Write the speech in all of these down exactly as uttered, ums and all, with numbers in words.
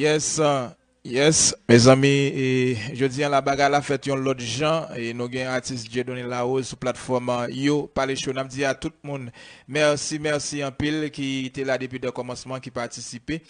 Yes, uh, yes, mezanmi, e jodi an la bagay la fèt yon lòt jan, e nou gen atis Dieudonné Larose sou platfòm, uh, yo, Pale Show. N ap di a tout moun mèsi, mèsi anpil ki te la depi de kòmansman, ki patisipe.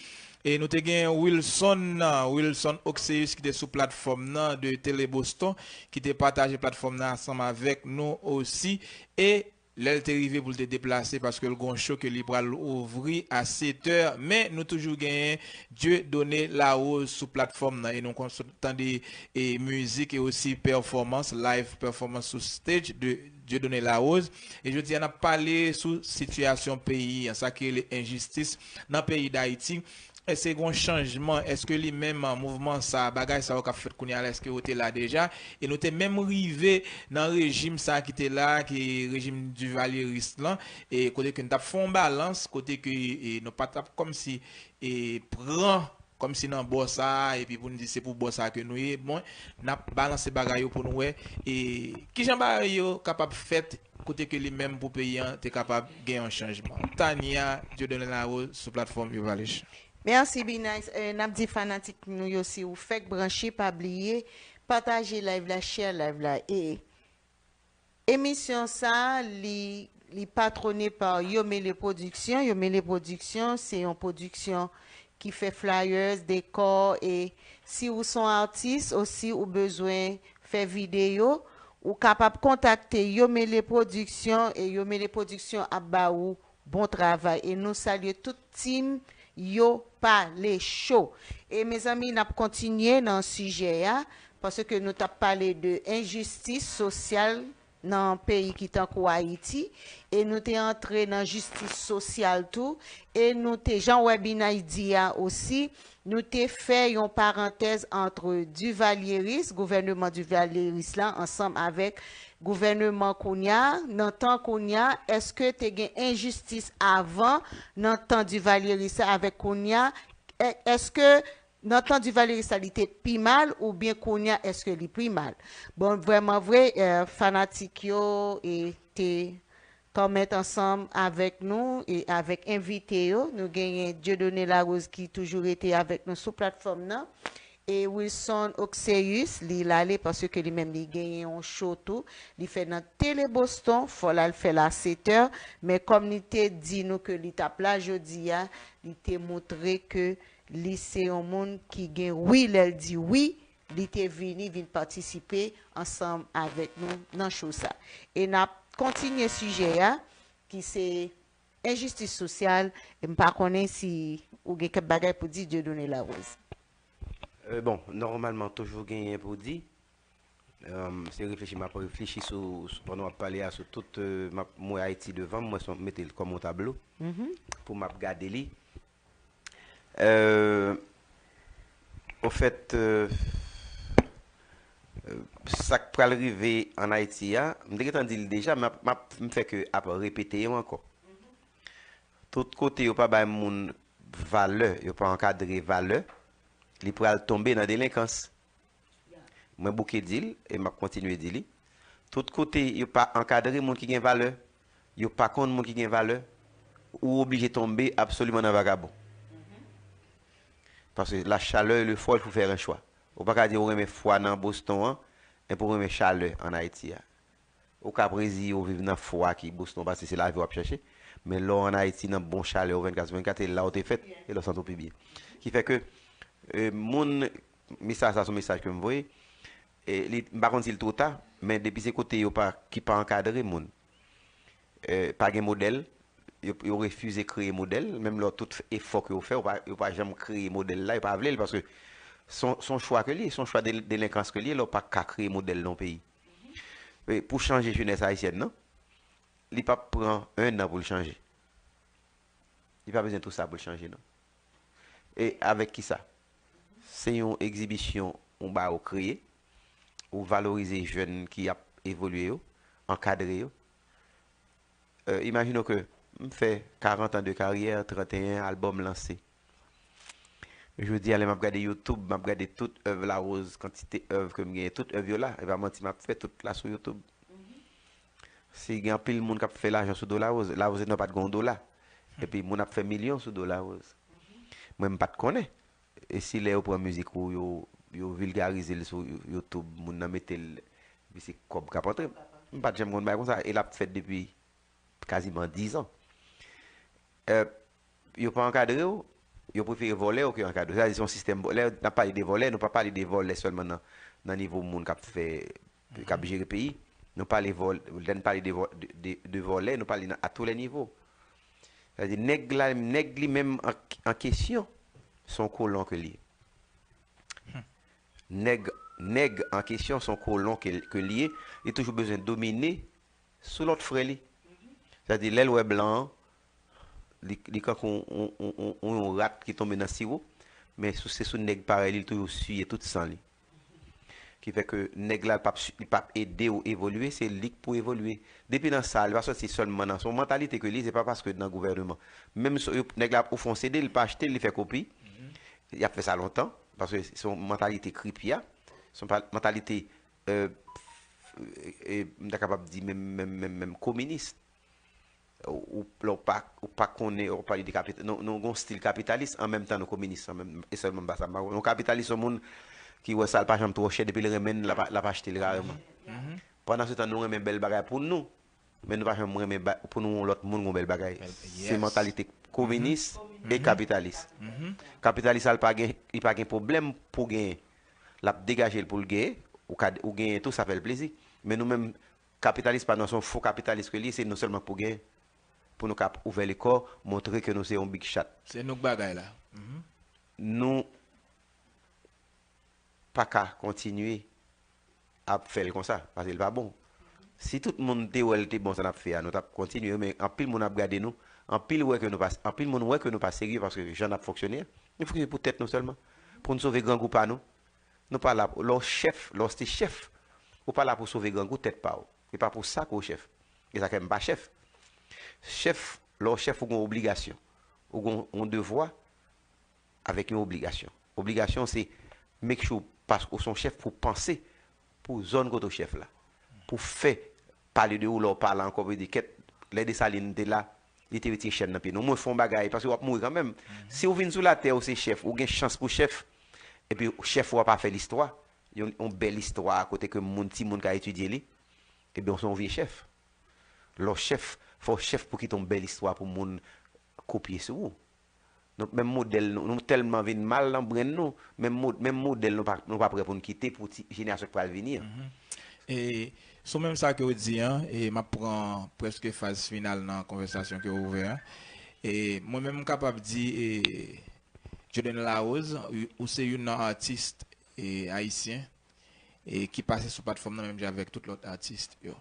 E nou te gen Wilson, uh, Wilson Oxeus ki te sou platfòm nan de Tele Boston, ki te pataje platfòm nan ansanm avèk nou osi. E lè l te rive pou l te deplase, paske l gon cho ke li pral ouvri a setè, men nou toujou genyen Dieudonné Larose sou platfòm nan, e nou konn tande e mizik e osi pèfòmans, live performance sou stage de Dieudonné Larose. E jodi a n ap pale sou sitiyasyon peyi an, sa ki rele enjistis nan peyi Dayiti. Èske gon chanjman? Èske li menm, mouvman sa, bagay sa yo k ap fèt kounye a la, èske yo te la deja? E nou te menm rive nan rejim sa ki te la, ki rejim divalyeris lan, e kote ke n t ap fè yon balans, kote ke, e, nou pa t ap kòmsi, e, pran kòmsi nan bò sa, epi pou n di se pou bò sa ke nou ye. Bon, n ap balanse bagay yo pou nou wè, e, kijan bagay yo kapab fèt, kote ke li menm pou peyi an te kapab gen yon chanjman. Tania Dieudonné Larose sou platfòm yo, Valish. Mèsi, Binice. Eh, n ap di fanatik nou yo, si ou fèk branche, pa bliye pataje live la, share live la. E emisyon sa, li, li patwone pa Yomele Production. Yomele Production, se yon pwodiksyon ki fè flyers, dekò, e si ou son atis, osi ou bezwen fè videyo, ou kapab kontakte Yomele Production, e Yomele Production ap ba ou bon travay. E nou salye tout team yo, Pale Show. E mezanmi, n ap kontinye nan sijè a, paske nou t ap pale de enjistis sosyal nan peyi ki tankou Ayiti, e nou te antre nan jistis sosyal tou, e nou te, jan Webinay di a osi, nou te fè yon parantèz antre divalyeris, gouvèneman divalyeris la, ansanm avèk gouvèneman kounye a, nan tan kounye a, èske te gen enjistis avan, nan tan divalyeris la, avèk kounye a? È-, èske nan tan divalyeris la, li te pi mal, oubyen kounye a, èske li pi mal? Bon, vrèman vre, eh, fanatik yo, e, te kòmèt ansanm avèk nou e avèk envite yo. Nou genyen Dieudonné Larose ki toujou rete avèk nou sou platfòm nan. E Wilson Oxeus, li l ale paske li menm li genyen yon show tou. Li fè nan Tele Boston, fò l al fè l a setè. Men kòm li te di nou ke li t ap la jodi a, li te montre ke li se yon moun ki gen wi lè l di wi. Li te vini, vin patisipe ansanm avèk nou nan show sa. E n ap kontinye sijè a, ki se enjistis sosyal. E m pa konnen si ou gen kèk bagay pou di, Dieudonné Larose. Euh, bon, nòmalman, toujou genyen pou di. Euh, se reflechi m ap reflechi sou, sou, pandan w ap pale a, sou tout, euh, m ap, m wè Ayiti devan m, mwen se, m mete l kòm yon tablo pou m ap gade li. Euh, ofèt, euh, euh, sa k pral rive ann Ayiti a, m te gentan di l deja, men ap, m ap, m fè ke ap repete yo ankò. Tout kote yo pa bay moun valè, yo pa ankadre valè, li pral tonbe nan delenkans. Mwen bouke di l, e m ap kontinye di li. Tout kote yo pa ankadre moun ki gen valè, yo pa konn moun ki gen valè, ou oblije tonbe absoliman nan vagabon. Paske la chaleur et le froid, il faut faire un choix. Ou pa ka di ou renmen fwa nan Boston an, epi ou renmen chalè ann Ayiti a. Ou ka ap reziye w viv nan fwa ki Boston, paske se lavi w ap chèche. Men lè w ann Ayiti, nan bon chalè w vennkat sou vennkat, e la w te fèt, e la w santi w pi byen. Ki fè ke, e, moun, mesaj sa se yon mesaj ke m voye. E li, m pa konn si l twò ta, men depi se kote yo pa, ki pa ankadre moun, e, pa gen modèl, yo, yo refize kreye modèl, menm lè tout efò ke yo fè, yo pa, yo pa janm kreye modèl la, yo pa vle l, paske se yon, se yon chwa ke li ye, se yon chwa de, delenkans ke li ye, lè w pa ka kreye modèl nan yon peyi. E pou chanje jenès ayisyèn nan, li p ap pran en an pou l chanje. Li pa bezwen tou sa pou l chanje, non. E avèk kisa? Se yon egzibisyon, yon bagay ou kreye, ou valorize jèn ki ap evolye yo, ankadre yo. Euh, imajine w ke m fè karant an de karyè, trannteyen albòm lanse. Jodi a, lè m ap gade YouTube, m ap gade tout èv Larose, kantite èv ke m genyen, tout èv yo la. E pa manti, m ap fè tout la sou YouTube. Si gen anpil moun k ap fè lajan sou do Larose, Larose nou pa t gen yon dola. Epi moun ap fè milyon sou do Larose. Mwen, m pa t konnen. E si lè yo pran mizik ou, yo, yo vilgarize l sou You- YouTube, moun nan mete l, epi se kòb k ap antre. M pa t janm konn bagay konsa. E l ap fèt depi kaziman diz an. Euh, yo pa ankadre w, yo prefere vòlè w ke ankadre w. Sa di se yon sistèm, lè n ap pale de vòlè, nou pa pale de vòlè sèlman nan, nan nivo moun k ap fè, k ap jere peyi. Nou pale vòl, lè n pale de, vò- de, de, de vòlè, nou pale nan, a tou lè nivo. Sa di nèg la, nèg li menm an, an kesyon, se yon kolon ke li ye. Nèg, nèg an kesyon, se yon kolon ke, ke li ye. Li toujou bezwen domine sou lòt frè li. Sa di lè l wè blan an, li, li kankou yon, yon, yon, yon, yon rat ki tonbe nan siwo, men sou, se sou nèg parèy li, li toujou siye tout san li. Ki fè ke nèg la, li p ap, li p ap ede w evolye, se li k pou evolye. Depi nan sa, li pa sòti sèlman nan, se yon mantalite ke li, se pa paske nan gouvèneman. Menm si yo, nèg la ap ofè yon C D, li pa achte l, li fè kopi. Y ap fè sa lontan, paske se yon mantalite kripya, se yon pa- mantalite, euh, e, m ta kapab di menm, menm, menm, menm kominis. Ou, ou, lè w pa, ou pa konnen, ou pale de kapit, nou, nou gon stil kapitalis, an menm tan nou kominis, an menm, e sèlman m pa sa, m pa konnen. Yon kapitalis, yon moun ki wè sa l pa janm twò chè, depi l renmen l, l ap, l ap achte l kareman. Pandan se tan, nou renmen bèl bagay pou nou, men nou pa janm renmen ba- pou nou yon lòt moun gon bèl bagay. Se mantalite kominis e kapitalis. Kapitalis la, li pa gen, li pa gen pwoblèm pou genyen. L ap degaje l pou l genyen, ou ka, ou genyen tou, sa fè l plezi. Men nou menm, kapitalis pa nou an, se yon fo kapitalis ke li ye, se nou sèlman k pou genyen. Pou nou ka ouvè lekò, montre ke nou se yon big chat. Se nou k bagay la. Nou pa ka kontinye ap fè l konsa, paske l pa bon. Si tout moun te wè l te bon sa n ap fè a, nou t ap kontinye, men anpil moun ap gade nou, anpil wè ke nou pa, anpil moun wè ke nou pa serye paske jan n ap fonksyone a, nou fonksyone pou tèt nou sèlman, pou n sove grangou pa nou. Nou pa la, lè w chèf, lè w se chèf, ou pa la pou sove grangou tèt pa w. E pa pou sa ke w chèf. E sa fè m pa chèf. Chèf, lè w chèf, ou gen yon obligasyon. Ou gen yon devwa avèk yon obligasyon. Obligasyon, se make sure, paske w se yon chèf pou w panse pou zòn kote w chèf la. Pou fè pale de ou lè w pa la ankò, pou di, kèt, lè Desalin te la, li te retire chèn nan pye nou. Mwen fè yon bagay, paske w ap mouri kanmenm. Si w vin sou latè, ou se chèf, ou gen chans pou chèf, epi chèf ou a pa fè listwa, yon, yon bèl istwa kote ke moun, timoun ka etidye li, ebyen, w se yon vye chèf. Lè w chèf, fò w chèf pou kite yon bèl istwa pou moun kopye sou ou. Nou, menm modèl nou, nou tèlman vin mal nan brenn nou, menm mo- menm modèl nou pa, nou pa prè pou n kite pou ti jenerasyon k pral vini an. E sou menm sa ke w di an, e m ap pran prèske faz final nan konvèsasyon ke w ouvè an. E mwen menm m kapab di, e Dieudonné Larose, ou- ou se youn nan atis e ayisyen e ki pase sou platfòm nan menm jan avèk tout lòt atis yo.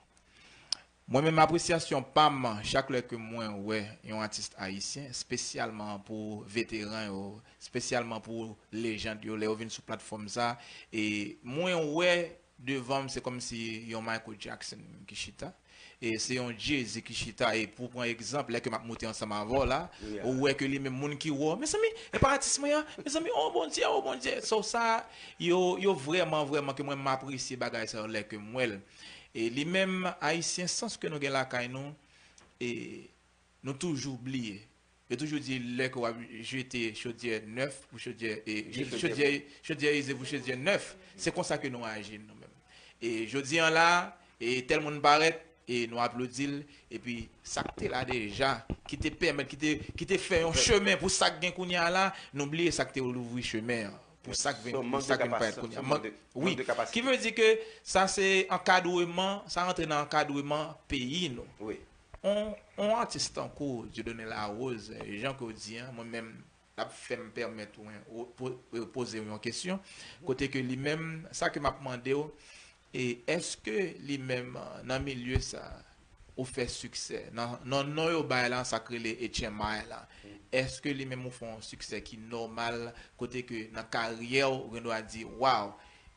Mwen menm, apresyasyon pa m, chak lè ke mwen wè yon atis ayisyen, espesyalman pou veteran yo, espesyalman pou lejand yo, lè yo vin sou platfòm sa, e mwen wè devan m, se kòmsi yon Michael Jackson ki chita. E se yon Jay-Z ki chita, e pou pran egzanp, lè ke m ap moute ansanm avè w la, ou wè ke li menm moun ki wè w, mezanmi, e pa atis mwen an, mezanmi, o Bondye, o Bondye. So sa, yo, yo vrèman, vrèman ke mwen m apresye bagay sa yo lè ke m wè l. E li menm, ayisyen, sans ke nou gen lakay nou, e nou toujou bliye. Yo toujou di lè ke w ap jete chodyè nèf pou chodyè, e, chodyè, chodyè ize pou chodyè nèf. Se konsa ke nou aji nou menm. E jodi an la, e tèl moun parèt, e nou aplodi l, epi sa k te la deja, ki te pèmèt, ki te, ki te fè yon chemen pou sa k gen kounye a la, nou bliye sa k te louvri chemen an. Pou sa k vin, pou sa k vin parèt kounye a. Wi, ki vle di ke sa se ankadreman, sa rantre nan ankadreman peyi nou. On, on atis tankou Dieudonné Larose, jan ke w di an, mwen menm, l ap fè m pèmèt ou, ou po- poze w yon kesyon, kote ke li menm, sa ke m ap mande w, e èske li menm, nan milye sa, ou fè siksè? Nan, nan non yo bay la, sa k rele H M I la, èske li menm ou fè yon siksè ki nòmal, kote ke nan karyè w, ou gen dwa di, wow,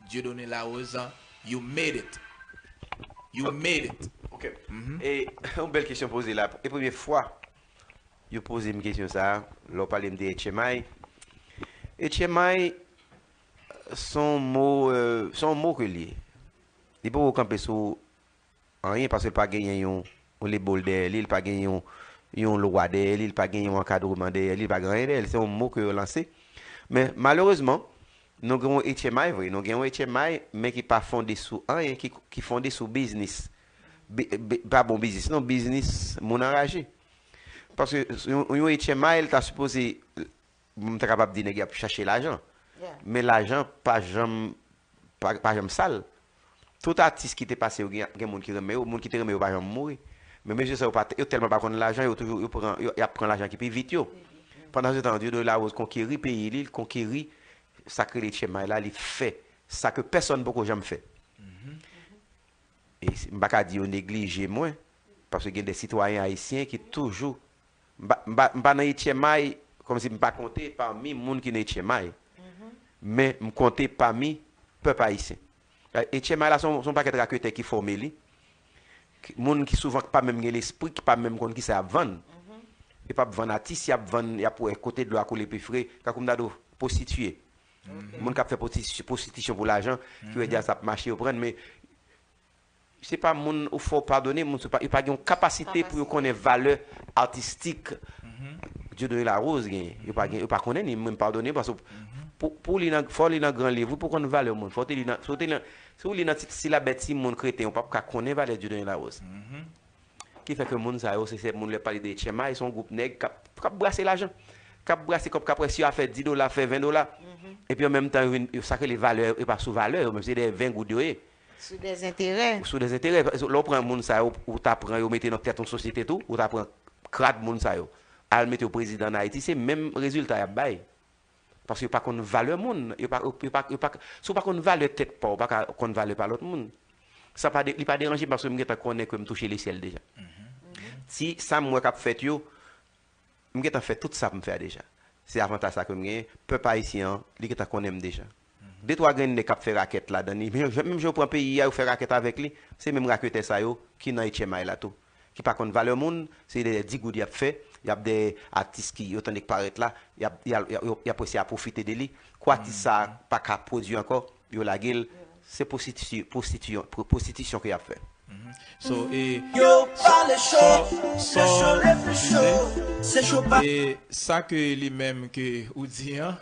Dieudonné Larose, you made it. You made it. Ok. E yon bèl kesyon poze la. E premye fwa yo poze m kesyon sa a, lè w pale m de H M I. H M I, se yon mo, euh, se yon mo ke l ye. Li poko kanpe sou anyen, paske l pa genyen yon, yon lebòl dèyè li, li pa genyen yon, yon lwa dèyè li, li pa genyen yon ankadreman dèyè li, li pa gen anyen dèyè li. Se yon mo ke yo lanse. Men malerezman, nou gen yon H M I vre, nou gen yon H M I, men ki pa fonde sou anyen, ki, ki fonde sou biznis. Bi- bi- pa bon biznis, non, biznis moun anraje. Paske yon, yon H M I, li ta sipoze, m ta kapab di nèg y ap chache lajan. Men lajan pa janm, pa, pa janm sal. Tout atis ki te pase yo, gen, gen moun ki renmen yo, moun ki te renmen yo pa janm mouri. Men mesye sa yo pa, yo tèlman pa konn lajan, yo toujou, yo pran, yo, y ap pran lajan ki pi vit yo. Pandan se tan, Dieudonné Larose konkeri peyi li, li konkeri sa k rele H M I la, li fè sa ke pèsonn poko janm fè. E si- m pa ka di yo neglije mwen, paske gen de sitwayen ayisyen ki toujou, m pa, m pa, m pa nan H M I, kòmsi m pa konte pami moun ki nan H M I, men m konte pami pèp ayisyen. H M I la, se yon, se yon pakèt raketè ki fòme li. Ki- Moun ki souvan ki pa menm gen lespri, ki pa menm konn kisa y ap vann. Yo p ap vann atis, y ap vann, y ap wè kote dlo a koule pi fre, tankou m ta di w, pwostitiye. Moun k ap fè pwostiti- pwostitisyon pou lajan, ki wè djaz ap mache, yo pran, men se pa moun ou fò padone, moun se pa, yo pa gen yon kapasite pou yo konnen valè atistik Dieudonné Larose genyen. Yo pa gen, yo pa konnen li, mwen padone, paske pou, pou li nan, fò li nan gran liv wi pou konn valè moun. Fò te li nan, fò te li nan, si w li nan ti silabè timoun kreten, ou p ap ka konnen valè Dieudonné Larose. Ki fè ke moun sa yo, se, se moun lè pale de H M I, se yon gwoup nèg k ap, k ap brase lajan, k ap brase kòb, k ap wè si yo a fè dis dola, fè ven dola. Epi an menm tan, yo vin, yo sa k rele valè, e pa sou valè, yo menm se de ven goud yo ye. Sou dèzenterè. Sou dèzenterè. Lè w pran moun sa yo, ou ta pran yo mete nan tèt yon sosyete tou, ou ta pran krad moun sa yo, al mete yo prezidan an Ayiti, se menm rezilta y ap bay. Paske yo pa konn valè moun. Yo pa, yo pa, yo pa, si w pa konn valè tèt pa w, ou pa ka konn valè pa lòt moun. Sa pa de, li pa deranje m paske m gentan konnen ke m touche lesyèl deja. Si sa m wè k ap fèt yo, m gentan fè tout sa pou m fè a deja. Se avantaj sa ke m genyen. Pèp ayisyen an, li gentan konnen m deja. De twa grenn nèg k ap fè rakèt ladan li. Menm jan, menm jan yo pran peyi a, yo fè rakèt avèk li, se menm raketè sa yo ki nan H M I la tou. Ki pa konn valè moun, se de dis goud y ap fè, y ap de atis ki yo tande k parèt la, y ap, y ap, y ap, y ap eseye a pwofite de li. Kou atis sa a pa ka pwodui ankò, yo lage l, se pwostiti- pwostiti- pwo- pwostitisyon ke y ap fè. So, e, yo pale cho, se cho le pli cho, se cho pa. E sa ke li menm ke ou di an,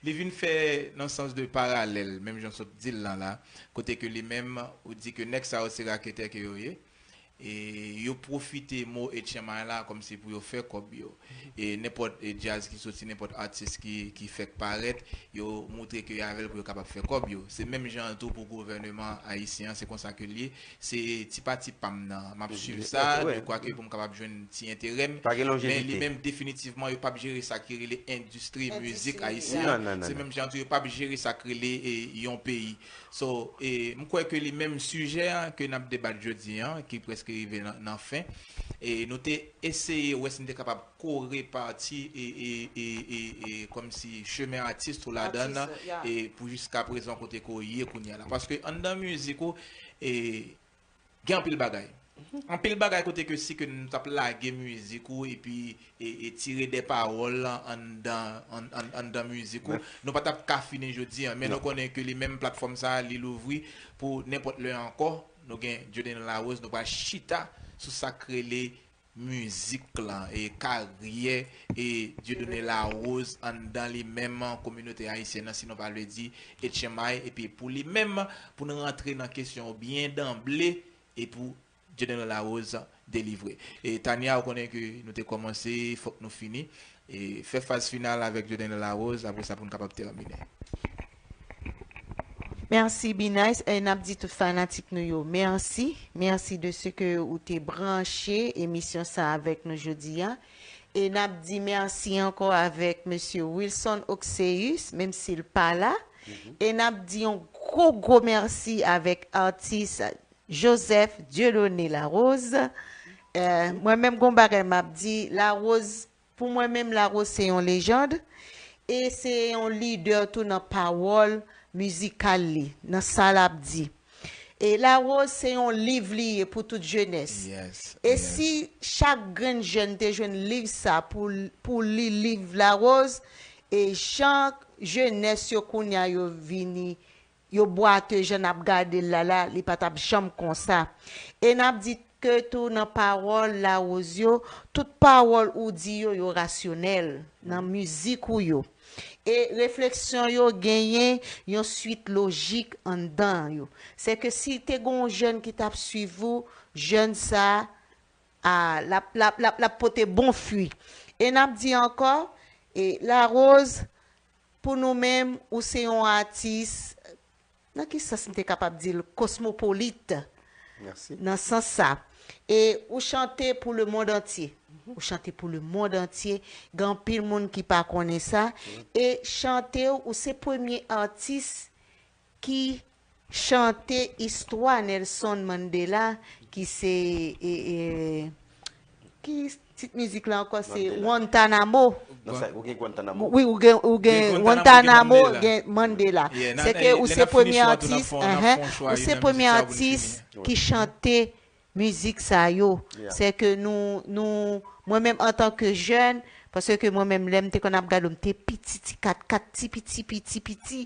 li vin fè nan sans de paralèl, menm jan sot di l lan la, kote ke li menm ou di ke nèg sa yo se raketè ke yo ye, e yo pwofite mo H M I la kòmsi pou yo fè kòb yo. E nenpòt, e, djaz ki soti, nenpòt atis ki, ki fèk parèt, yo moutre ke y avè l pou yo kapab fè kòb yo. Se menm jan an tou pou gouvèneman ayisyen an, se konsa ke l ye. Se ti pa ti pa m nan, m ap swiv sa, de kwa ke pou m kapab jwenn ti enterè m. Men li menm definitivman, yo p ap jere sa ki rele endistri mizik ayisyen an. Se menm jan an tou, yo p ap jere sa k rele, e, yon peyi. So, e, m kwè ke li menm sijè a ke n ap debat jodi an, ki prèske rive nan, nan fen, e nou te eseye wè si n te kapab kore pati e, e, e, e, e kòmsi chemen atis ou ladan l, e pou jiska prezan kote ke w ye kounye a la. Paske anndan mizik ou, e, gen anpil bagay. Anpil bagay kote ke si ke nou t ap lage mizik ou epi e, e tire de pawòl anndan, an, an, anndan mizik ou, nou pa t ap ka fini jodi an. Men nou konnen ke li menm platfòm sa a, li louvri pou nenpòt lè ankò. Nou gen Dieudonné Larose, nou pral chita sou sa k rele mizik lan e karyè e Dieudonné Larose anndan li menm kominote ayisyèn nan, si nou pa vle di H M I, epi pou li menm, pou nou rantre nan kesyon byen danble, e pou Dieudonné Larose delivre. E Tania, ou konnen ke nou te kòmanse, fòk nou fini. E fè faz final avèk Dieudonné Larose, apre sa pou nou kapab tèmine. Mèsi, Binice. E n ap di tout fanatik nou yo mèsi. Mèsi de ce que ou te branche emisyon sa avèk nou jodi a. E n ap di mèsi ankò avèk mesye Wilson Oxeus, menm si l pa la. E n ap di yon gwo, gwo mèsi avèk atis Joseph Dieudonné Larose. Eh, mwen menm, gon bagay m ap di, Larose, pou mwen menm, Larose se yon lejand, e se yon lidè tou nan pawòl mizikal li, nan sa l ap di. E Larose se yon liv li ye pou tout jenès. E si chak grenn jèn te jwenn liv sa pou, pou li liv Larose, e jan jenès yo kounye a yo vini, yo bwate jan n ap gade l la la, li pa t ap janm konsa. E n ap di ke tou nan pawòl Larose yo, tout pawòl ou di yo, yo rasyonèl nan mizik ou yo. E refleksyon yo genyen yon swit lojik anndan yo. Sèke si te gen yon jèn ki t ap swiv ou, jèn sa a, l ap, l ap, l ap, l ap pote bon fwi. E n ap di ankò, e Larose, pou nou menm, ou se yon atis, nan ki sans m te kapab di l, kosmopolit, nan sans sa. E ou chante pou le monde entier. Ou chante pou le monde entier. Gen anpil moun ki pa konnen sa. E chante, ou se premye atis ki chante istwa Nelson Mandela, ki se, e, e, ki tit mizik la ankò? Se Guantanamo. Nan sa, ou gen Guantanamo. Wi, ou gen, ou gen Guantanamo, gen Mandela. Se ke ou se premye atis, ou se premye atis ki chante mizik sa yo. Se ke nou, nou, mwen menm antanke jèn, paske mwen menm lè m te konn ap gade w, m te piti, ti kat kat, ti piti, piti, piti.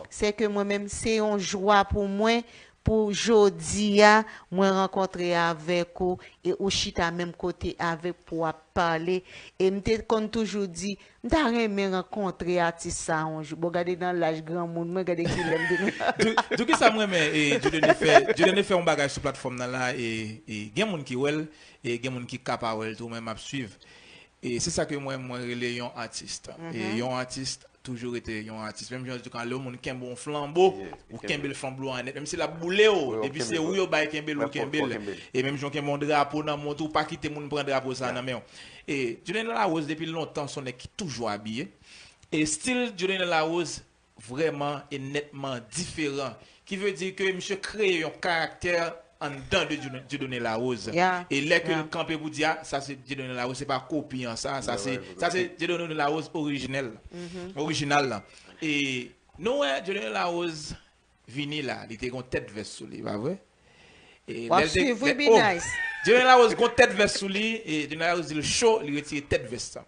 Se ke mwen menm se yon jwa pou mwen, pou jodi a, mwen rankontre avèk ou, e ou chita menm kote avèk pou w ap pale. E m te konn toujou di, m ta renmen rankontre atis sa yon jou. Bon, gade nan laj granmoun mwen, gade kilè m vin. Dou, dou kisa m renmen, e, Dieudonné fè, Dieudonné fè yon bagay sou platfòm nan la, e, e gen moun ki wè l, e gen moun ki ka pa wè l tou, men m ap swiv. E se sa ke mwen, mwen rele yon atis. E yon atis toujou rete yon atis. Menm jan yo di, kan lè yon moun kenbe yon flanbo, ou kenbe l flanbo a nèt. Menm si l ap boule w, depi se ou yo bay kenbe l, ou kenbe l. E menm jan w kenbe yon drapo nan men w tou, ou pa kite moun pran drapo sa a nan men w. E Dieudonné Larose, depi lontan, se yon nèg ki toujou abiye. E stil Dieudonné Larose vrèman e nètman diferan. Ki vle di ke misye kreye yon karaktè anndan de Dieudonné Larose. E lè ke l kanpe pou di, a, sa se Dieudonné Larose, se pa kopi an sa, sa se, sa se Dieudonné Larose orijinèl, orijinal la. E nou wè Dieudonné Larose vini la, li te gon tèt vès sou li, pa vre? W ap swiv, wi, Binice. Dieudonné Larose gon tèt vès sou li, e Dieudonné Larose di l cho, li retire tèt vès la.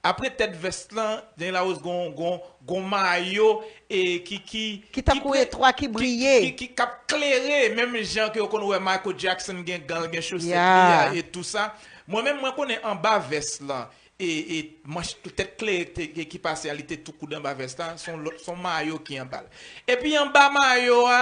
Apre tèt vès lan, Dieudonné Larose gon, gon, gon mayo e ki, ki, ki tankou etwa ki briye, ki, ki, k ap klere, menm jan ke w konn wè Michael Jackson gen gan l, gen chosèt li a e tou sa. Mwen menm, mwen konnen anba vès lan, e, e manch tèt klere ki, ki pase a, li te tou koud anba vès la, se yon lòt, se yon mayo ki anba l. Epi anba mayo a,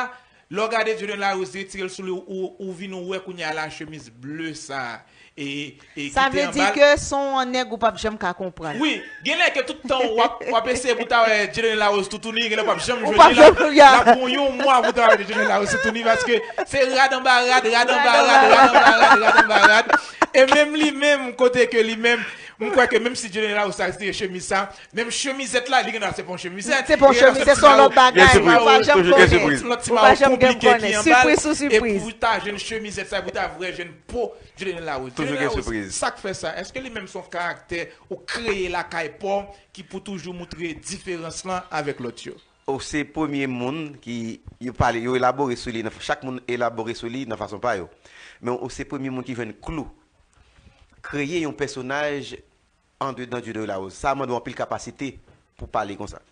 lè w gade Dieudonné Larose retire l sou li, ou, ou vin wè kounye a la chemiz ble sa, e, e ki te anba l. Sa vle di ke se yon nèg ou p ap janm ka konprann. Wi, gen lè ke tout tan w ap, w ap eseye pou w ta wè Dieudonné Larose toutouni, gen lè w p ap janm jwenn li, l ap, l ap pran yon mwa pou w ta wè Dieudonné Larose toutouni, paske se rad anba rad, rad anba rad, rad anba rad, rad anba rad. E menm li menm, kote ke li menm, m kwè ke menm si Dieudonné Larose ta retire chemiz sa, menm chemizèt la, li gendwa se pa yon chemizèt. Se pa yon chemizèt, se yon lòt bagay. Ou pa janm konnen. Ou pa janm gen konnen. Sipriz sou sipriz. E pou w ta jwenn chemizèt sa, pou w ta vrè jwenn po Dieudonné Larose. Toujou gen sipriz. Sa k fè sa? Èske li menm se yon karaktè ou kreye lakay pa w ki pou toujou moutre diferans lan avèk lòt yo? Ou se premye moun ki, yo pale, yo elabore sou li, nan, chak moun elabore sou li nan fason pa yo. Men ou se premye moun ki jwenn klou, kreye yon pèsonaj andedan Dieudonné Larose. Sa mande w anpil kapasite pou pale konsa.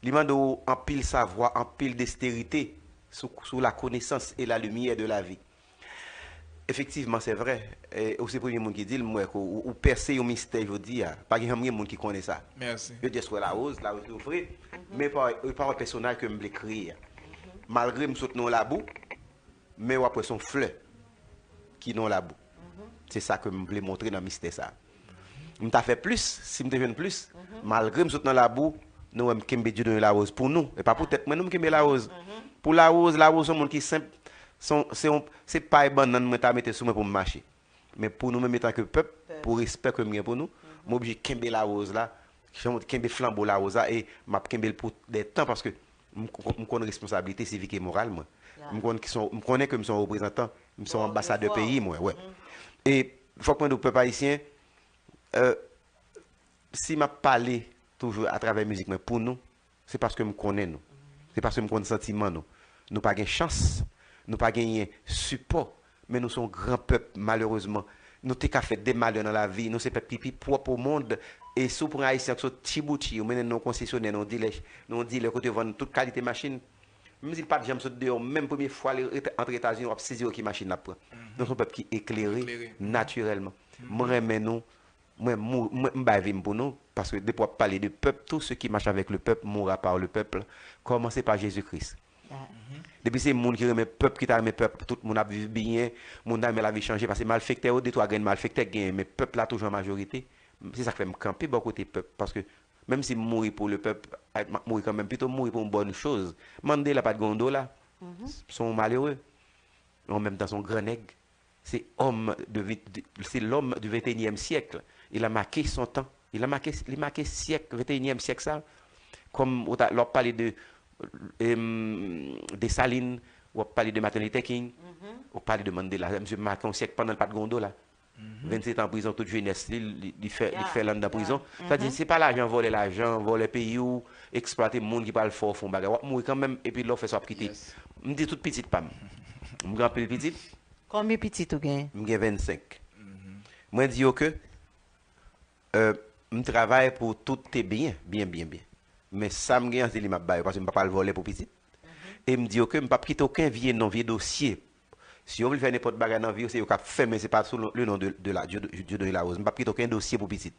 Li mande w anpil savwa, anpil desterite sou, sou la connaissance et la lumière de la vie. Efektivman, se vre. E, ou se premye moun ki di l, m wè ke ou, ou pèse yon mistè jodi a. Pa gen janm gen moun ki konnen sa. Yo di, èske w wè Larose? Larose di w vre. Men pa, pa wè pèsonaj ke m vle kreye a. Malgre m sot nan yon labou, men w ap wè se yon flè ki nan yon labou. Se sa ke m vle montre nan mistè sa. M ta fè plis, si m te jwenn plis, malgre m sot nan labou, nou wè m kenbe Dieudonné Larose pou nou. E pa pou tèt mwen non m kenbe Larose. Pou Larose, Larose se yon moun ki senp, se yon, se yon, se pay bannann mwen ta mete sou mwen pou m mache. Men pou nou menm etanke pèp, pou respè ke m gen pou nou, m oblije kenbe Larose la, kenbe flanbo Larose la, e m ap kenbe l pou de tan, paske m, m konn responsablite sivik e moral mwen. M konn ki se yon, m konnen ke m se yon reprezantan, m se yon anbasadè peyi mwen, wè. E fòk mwen di w, pèp ayisyen, euh, si m ap pale toujou atravè mizik mwen pou nou, se paske m konnen nou. Se paske m konn santiman nou. Nou pa gen chans. Nou pa genyen sipò, men nou se yon gran pèp, malerezman. Nou te ka fè de malè nan lavi, nou se pèp ki pi pwòp o mond, e si w pran Ayisyen k sot Djibouti, ou mennen l nan yon konsesyonè, nan yon dilè, nan yon dilè kote yo vann tout kalite machin, menm si l pa t janm sot deyò, menm premye fwa li ret-, antre Etazini, w ap sezi wè ki machin l ap pran. Nou se yon pèp ki eklere, natirèlman. Mwen renmen nou, mwen, mou-, mwen, m bay vi m pou nou, paske depi w ap pale de pèp, tout ce qui marche avec le peuple mourra par le peuple, kòmanse pa Jezi Kris. Depi se moun ki renmen pèp, ki ta renmen pèp, tout moun ap viv byen, moun ta renmen lavi chanje, paske malfektè yo, de twa grenn malfektè k genyen, men pèp la toujou an majorite. Se sa k fè m kanpe bò kote pèp, paske menm si m mouri pou le pèp, m ap mouri kanmenm, pito m mouri pou yon bòn choz. Mandela pa t gen yon dola. Se yon malere. An menm tan, se yon gran nèg. C'est homme de, vi- de- c'est l'homme du vingt et unième siècle. Il a marqué son temps. Il a marqué, li make syèk, vingt et unième sièk sa. Kòm ou ta, lè w ap pale de em, Desalin, w ap pale de Martin Luther King, w ap pale de Mandela. Misye make yon syèk pandan l pa t gen yon dola. Vennsetan prizon, tout jenès li, li, li fè, li fè l anndan prizon. Sa di, se pa lajan, vòlè lajan, vòlè peyi w, eksplwate moun ki pral fè w fè yon bagay. W ap mouri kanmenm, epi lè w fè sa, w ap kite. M di tout pitit pa m. M gen anpil pitit. Konbyen pitit ou gen? M gen vennsenk. Mwen di yo ke, euh, m travay pou tout te byen, byen, byen, byen. Men sa m gen an, se li m ap ba yo, paske m pa pral vòlè pou pitit. E m di yo ke m p ap kite okenn vye non, vye dosye. Si yo vle fè nenpòt bagay nan vi yo, se yo k ap fè, men se pa sou le non de, de la, Dieudonné Larose. M p ap kite okenn dosye pou pitit.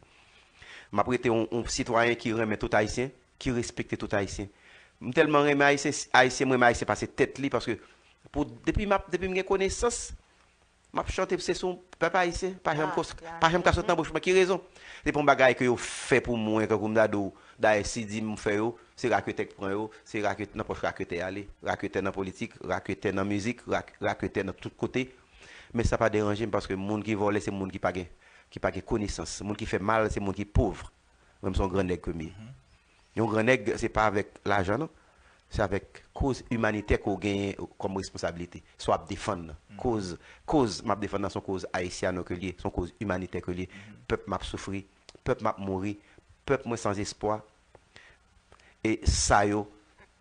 M ap rete yon, yon sitwayen ki renmen tout Ayisyen, ki respekte tout Ayisyen. M tèlman renmen Ayisyen, Ayisyen, m renmen Ayisyen pase tèt li, paske pou, depi m ap, depi m gen konesans, m ap chante, se sou pèp ayisyen, pa janm, pa janm ka sot nan bouch mwen. Ki rezon? Se pa yon bagay ke yo fè pou mwen, kankou m ta di w, dayè, si di m fè yo, se raketè k pran yo, se raketè nan pòch raketè y ale, raketè nan politik, raketè nan mizik, rak- raketè nan tout kote. Men sa pa deranje m, paske moun ki vòlè, se moun ki pa gen, ki pa gen konesans. Moun ki fè mal, se moun ki pòv. Mwen, m se yon gran nèg ke m ye. Yon gran nèg, se pa avèk lajan, non. Se avèk koz imanitè ke w genyen kòm responsablite. Sa w ap defann nan. Koz, koz m ap defann nan, se yon koz ayisyano ke l ye, se yon koz imanitè ke l ye. Pèp m ap soufri, pèp m ap mouri, pèp mwen san espwa. E sa yo,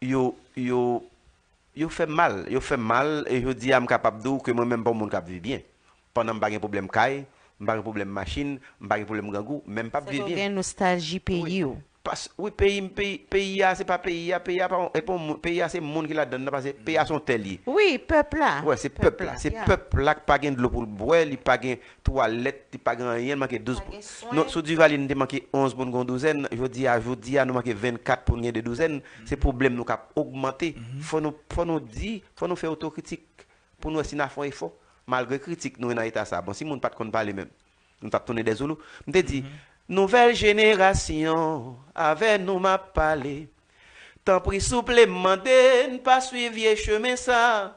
yo, yo, yo fè m mal, yo fè m mal, e jodi a m kapab di w ke mwen menm pa yon moun k ap viv byen. Pandan m pa gen pwoblèm kay, m pa gen pwoblèm machin, m pa gen pwoblèm grangou, men m p ap viv byen. Gen nostalji peyi w. Pas, wi, peyi m, peyi, peyi a, se pa peyi a, peyi a pa, e pa yon moun, peyi a se moun ki ladan l nan, paske peyi a se yon tè li ye. Wi, pèp la. Wè, se pèp la. Se pèp la ki pa gen dlo pou l bwè, li pa gen twalèt, li pa gen anyen, li manke douz. Non, sou Divalye, nou te manke onz pou n gen yon douzèn. Jodi a, jodi a, nou manke vennkat pou n gen de douzèn. Se pwoblèm nou k ap ogmante. Fò nou, fò nou di, fò nou fè otokritik pou n wè si n a fè yon efò. Malgre kritik, nou nan eta sa. Bon, si moun pa t konn pale menm, nou t ap tounen dèzoulou. M te di, nouvèl jenerasyon, avè nou m ap pale. Tanpri souple m mande n pa swiv vye chemen sa.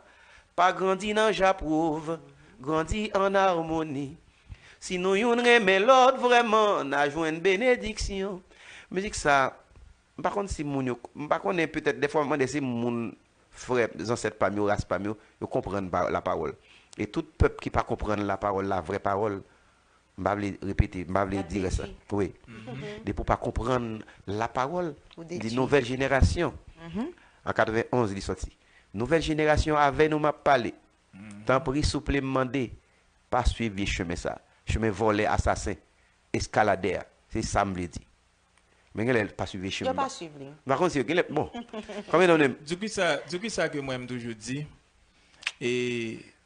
Pa grandi nan japwouv, grandi an amoni. Si nou youn renmen lòt vrèman, n a jwenn benediksyon. Mizik sa, m pa konn si moun yo, m pa konnen, petèt dèfwa m ap mande si moun, frè, zansèt pa m yo, ras pa m yo, yo konprann pa, lapawòl. E tout pèp ki pa konprann lapawòl, la vrè pawòl, m pa vle repete, m pa vle di rès la. Wi. Depi w pa konprann lapawòl, di nouvèl jenerasyon. An katrevenn onz li sòti. Nouvèl jenerasyon, avè nou m ap pale. Tanpri, souple m mande, pa swiv vye chemen sa. Chemen vòlè, asasen, eskaladè a. Se sa m vle di. Men genlè pa swiv vye chemen. Yo pa swiv li. M pa konn si yo genlè, bon. Konbyen nan nou menm? Di kisa, di kisa ke mwen m toujou di, e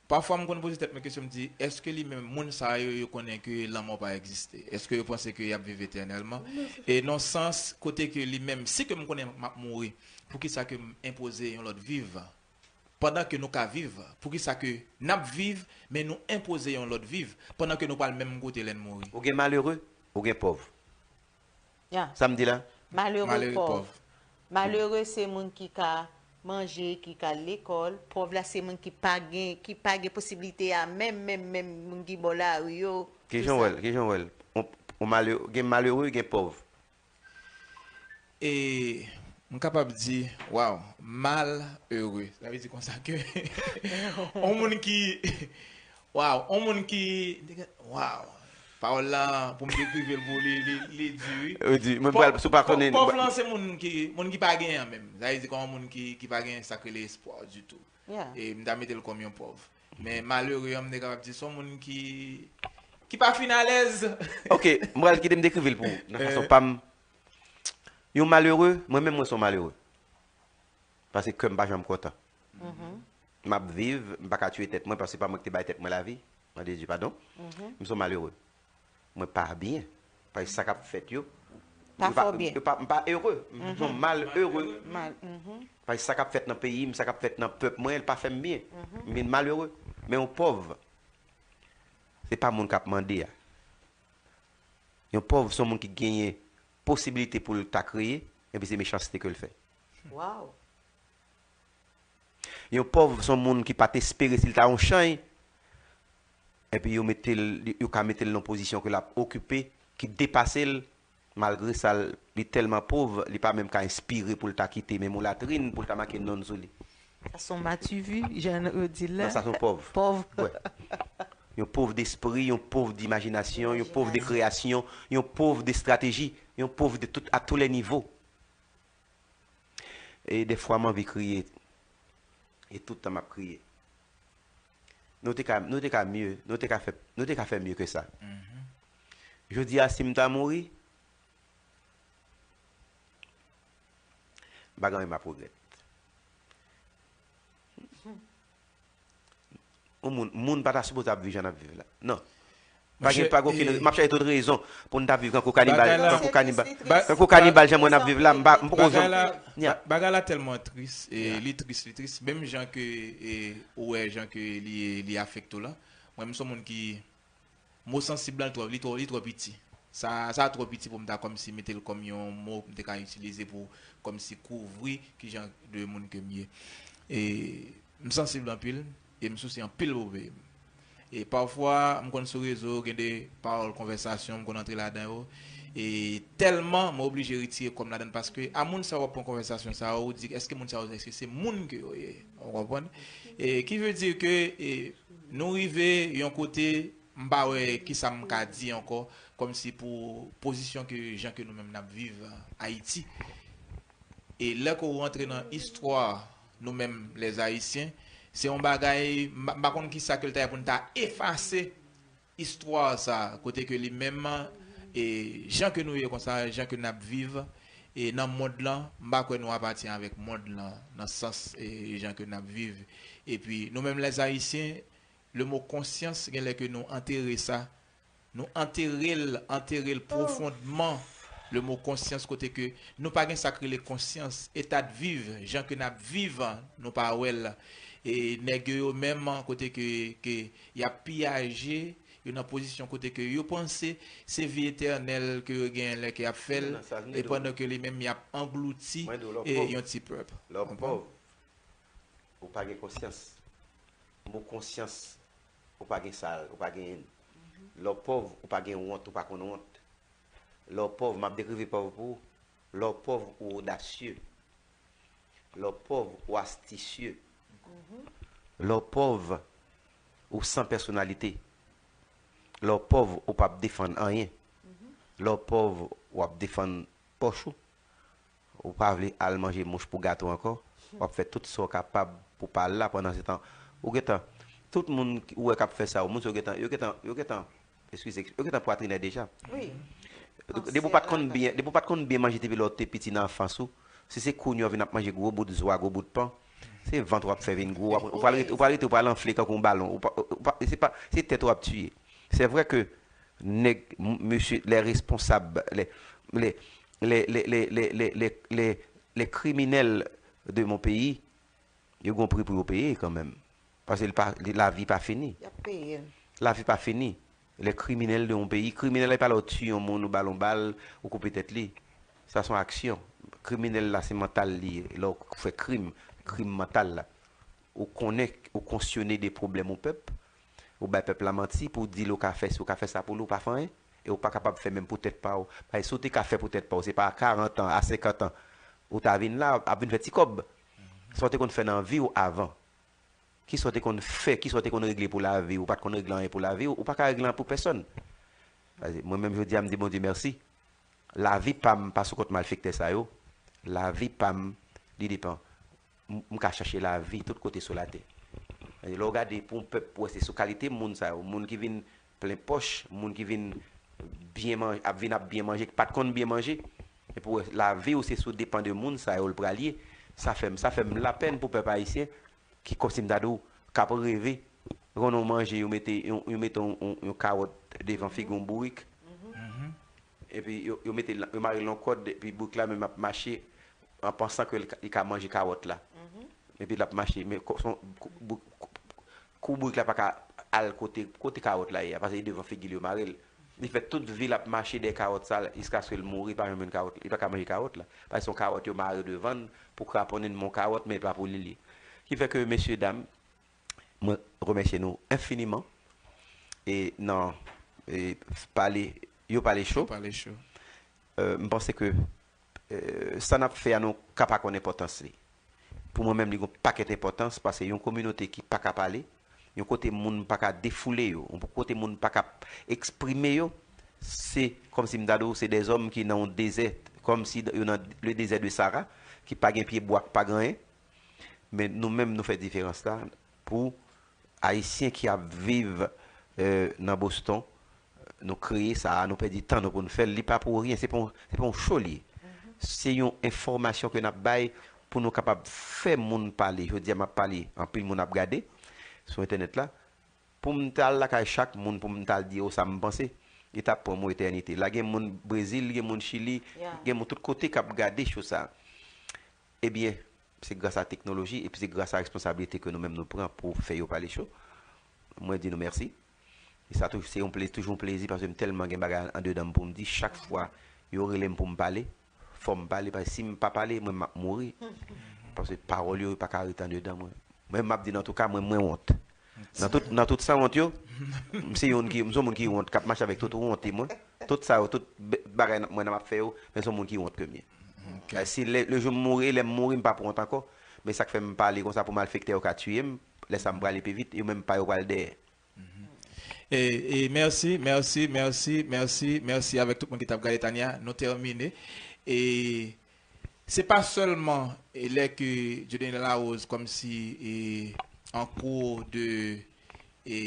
pafwa m konn poze tèt mwen kesyon, m di, èske li menm, moun sa yo, yo konnen ke lanmò pa egziste? Èske yo panse ke y ap viv etènèlman? E nan sans kote ke li menm, si ke m konnen m ap mouri, poukisa ke m enpoze yon lòt viv? Pandan ke nou ka viv, poukisa ke n ap viv, men nou enpoze yon lòt viv, pandan ke nou pral menm kote lè n mouri? Ou gen malere, ou gen pòv. Ya. Sa m di la? Malere, pòv. Malere se moun ki ka manje, ki ka al lekòl. Pòv la se moun ki pa gen, ki pa gen posiblite a menm, menm, menm moun ki bò lari yo. Kijan w wè l? Kijan w wè l? On, on malere, gen malere, gen pòv. E m kapab di, waw, malere. Sa vle di konsa ke on moun ki, waw, on moun ki, waw. Pawòl la, pou m dekrive l pou li, li, li di wi. Ou di, mwen pral, si w pa konnen, pòv lan se moun ki, moun ki pa genyen menm. Sa vle di kòman moun ki, ki pa genyen sa k rele espwa ditou. Yeah. E m ta mete l kòm yon pòv. Men malere an, m te kapab di se yon moun ki, ki pa fin alèz. Ok, m pral kite m dekrive l pou ou, nan fason pa m. Yon malere, mwen menm mwen se yon malere. Paske kè m pa janm kontan. M ap viv, m pa ka tiye tèt mwen paske se pa mwen ki te bay tèt mwen lavi. Mande Dye padon. M se yon malere. Mwen pa byen. Paske sa k ap fèt yo, pa fè w byen. Yo pa, m pa ere. M se yon malere. Mal, mhm. Paske sa k ap fèt nan peyi m, sa k ap fèt nan pèp mwen, l pa fè m byen. M vin malere. Men yon pòv, se pa moun k ap mande a. Yon pòv se yon moun ki genyen posibilite pou l ta kreye, epi se mechanste ke l fè. Wow. Yon pòv se yon moun ki pa t espere si l ta yon chany, epi yo mete l, yo ka mete l nan pozisyon ke l ap okipe, ki depase l, malgre sa, li tèlman pòv, li pa menm ka enspire pou l ta kite menm yon latrin, pou l ta make non l sou li. Sa se yon mativi, jan yo di l la. Non, sa se yon pòv. Pòv. Wè. Yon pòv despri, yon pòv dimajinasyon, yon pòv de kreyasyon, yon pòv de estrateji, yon pòv de tout, à tous les niveaux. E dèfwa m anvi kriye. E tout tan m ap kriye. Nou te ka, nou te ka mye, nou te ka fè, nou te ka fè mye ke sa. Jodi a, si m ta mouri, m pa gen anyen m ap regrèt. Yon moun, moun pa ta sipoze ap viv jan n ap viv la. Non. Pa gen, pa gen okenn, m ap chache tout rezon pou n ta viv kankou kanibal, kankou kanibal, kankou kanibal jan mwen ap viv la, m pa, m poko janm. Bagay la tèlman tris, e li tris, li tris. Menm jan ke, e, ou wè jan ke li, li afekte w la. Mwen, m se yon moun ki, mo sansib lan twò, li twò, li twò piti. Sa, sa twò piti pou m ta kòmsi mete l kòm yon mo m te ka itilize pou kòmsi kouvri kijan de moun ke m ye. E m sansib anpil, e m souse anpil pou peyi m. E pafwa, m konn sou rezo, gen de pawòl konvèsasyon, m konn antre ladan yo. E tèlman, m oblije retire kò m ladan l paske a moun sa yo w ap pran konvèsasyon sa yo, ou di, èske moun sa yo, èske se moun ke yo ye? Ou konprann? E ki vle di ke, e, nou rive yon kote, m pa wè kisa m ka di ankò, kòmsi pou pozisyon ke, jan ke nou menm n ap viv Ayiti. E lè ke w rantre nan istwa nou menm lèzayisyen, se yon bagay, m pa, m pa konn kisa ke l ta ye pou n ta efase istwa sa, kote ke li menm, e jan ke nou ye konsa, jan ke n ap viv, e nan mond lan, m pa kwè nou apatyen avèk mond lan, nan sans, e jan ke n ap viv. Epi, nou menm lèzayisyen, le mo konsyans, gen lè ke nou antere sa, nou antere l, antere l pwofondman, le mo konsyans, kote ke nou pa gen sa k rele konsyans, eta de viv, jan ke n ap viv, nou pa wè l. E nèg yo menm, kote ke, ke y ap piyaje, yo nan pozisyon kote ke yo panse se vi etènèl ke yo genyen lè ke y ap fè l, e pandan ke li menm y ap anglouti, e yon ti pèp. Lè w pòv, ou pa gen konsyans. Mo konsyans, ou pa gen sa, ou pa genyen l. Lè w pòv, ou pa gen wont, ou pa konn wont. Lè w pòv, m ap dekrive pòv pou ou. Lè w pòv, ou odasye. Lè w pòv, ou astisye. Lè w pòv, ou san pèsonalite. Lè w pòv, ou p ap defann anyen. Lè w pòv, w ap defann pòch ou. Ou pa vle al manje mouch pou gato ankò. W ap fè tout sa w kapab pou pa al la. Pandan se tan, ou gentan, tout moun ou wè k ap fè sa yo, moun sa yo gentan, yo gentan, yo gentan, eskize, yo gentan pwatrinè deja. Wi. Depi w pa t konn byen, depi w pa t konn byen manje depi lè w te piti nan anfans ou, si se kounye a w vin ap manje gwo bout zwa, gwo bout pan, se vant w ap fè vin gwo. Ou pral rete, ou pral rete, ou pral anfle kankou yon balon. Ou pa, ou pa, se pa, se tèt ou ap tiye. Se vre ke nèg, m-, mesye, les responsables, les, les, les criminels de mon pays, yo gon pri pou yo peye kanmenm. Paske li pa, li, lavi pa fini. Y ap peye l. Lavi pa fini. Les criminels de mon pays, kriminèl la, e pa lè w tiye yon moun, ou ba l yon bal, ou koupe tèt li. Sa se yon aksyon. Kriminèl la, se mantal li ye. Lè w fè krim, krim mantal la. Ou konnen, ou konsyone de pwoblèm yon pèp, ou bay pèp la manti pou w di l ou ka fè si, ou ka fè sa pou li, ou pa fè anyen, e ou pa kapab fè menm pou tèt pa w. Paske si w te ka fè pou tèt pa w, se pa a karant an, a senkant an, ou ta vin la, ap vin fè ti kòb. Sa w te konn fè nan vi w avan. Kisa w te konn fè, kisa w te konn regle pou lavi w, ou pa t konn regle anyen pou lavi w, ou pa ka regle anyen pou pèsonn. Paske mwen menm jodi a m di Bondye mèsi. Lavi pa m pa sou kont malfektè sa yo. Lavi pa m, li depann. M, m ka chache lavi tout kote sou latè. Lè w gade pou yon pèp, ou wè se sou kalite moun sa yo, moun ki vin plen pòch, moun ki vin byen manje, ap vin ap byen manje, ki pa t konn byen manje. Epi w wè lavi w se sou depann de moun sa yo l pral ye. Sa fè m, sa fè m lapèn pou pèp ayisyen ki kòmsi m ta di w k ap reve. Ou konn yon manje, yo mete, yon, yo mete yon, yon, yon kawòt devan figi yon bourik. Epi yo, yo mete l, yo mare l nan kòd, epi bourik la menm ap mache an pansan ke li ka, li ka manje kawòt la. Epi l ap mache, men ko-, son, kou, bou-, kou, kou bourik la pa ka al kote, kote kawòt la ye a, paske e devan figi l yo mare l. Li fè tout vi l ap mache dèyè kawòt sa, jiskaske l mouri, li pa janm jwenn kawòt, li pa ka manje kawòt la. Paske se yon kawòt yo mare devan l pou kraponnen l, men yon kawòt, men e pa pou li l ye. Ki fè ke, mesye dam, mwen remèsye nou enfiniman e nan, e, pale, yo pale cho. Yo pale cho. Euh, m panse ke, euh, sa n ap fè a, nou ka pa konn enpòtans li. Pou mwen menm, li gon pakèt enpòtans, paske yon kominote ki pa ka pale, yon kote moun pa ka defoule yo, yon kote moun pa ka eksprime yo, se kòmsi m ta di w, se dèzòm ki nan yon dezè, kòmsi yo nan le désert de Sahara, ki pa gen pye bwa, ki pa gen anyen. Men nou menm, nou fè diferans la pou Ayisyen ki ap viv, euh, nan Boston. Nou kreye sa a, nou pèdi tan nou pou n fè l. Li pa pou ryen, se pa yon, se pa yon cho li ye. Se yon enfòmasyon ke n ap bay pou nou kapab fè moun pale. Jodi a, m ap pale, anpil moun ap gade sou entènèt la. Pou m t al lakay chak moun, pou m t al di yo sa m panse, li t ap pran m yon etènite. La, gen moun Brezil, gen moun Chili, gen moun tout kote k ap gade cho sa. Ebyen, se gras a teknoloji epi se gras a responsablite ke nou menm nou pran pou fè yo pale cho. Mwen di nou mèsi. E sa tou, se yon plezi, toujou yon plezi, paske m tèlman gen bagay andedan m pou m di. Chak fwa yo rele m pou m pale, fò m pale, paske si m pa pale, mwen m ap mouri. Paske pawòl yo, yo pa ka rete andedan mwen. Mwen, m ap di n, antouka, mwen, mwen wont. Nan tout, nan tout sanwont yo, m se youn ki, m se yon moun ki wont, k ap mache avèk tout wonte mwen. Tout sa yo, tout be-, bagay n ap, mwen, n ap fè yo, men se yon moun ki wont ke m ye. Ok. Si lè, le jou m mouri, lè m mouri, m p ap wont ankò. Men sa k fè m pale konsa pou malfektè yo ka tiye m, lè sa m prale pi vit, yo menm pa yo pral dèyè. E, e mèsi, mèsi, mèsi, mèsi, mèsi avèk tout moun ki t ap gade Tania. Nou tèmine. E se pa sèlman, e, lè ke Dieudonné Larose kòmsi, e, an kou de, e,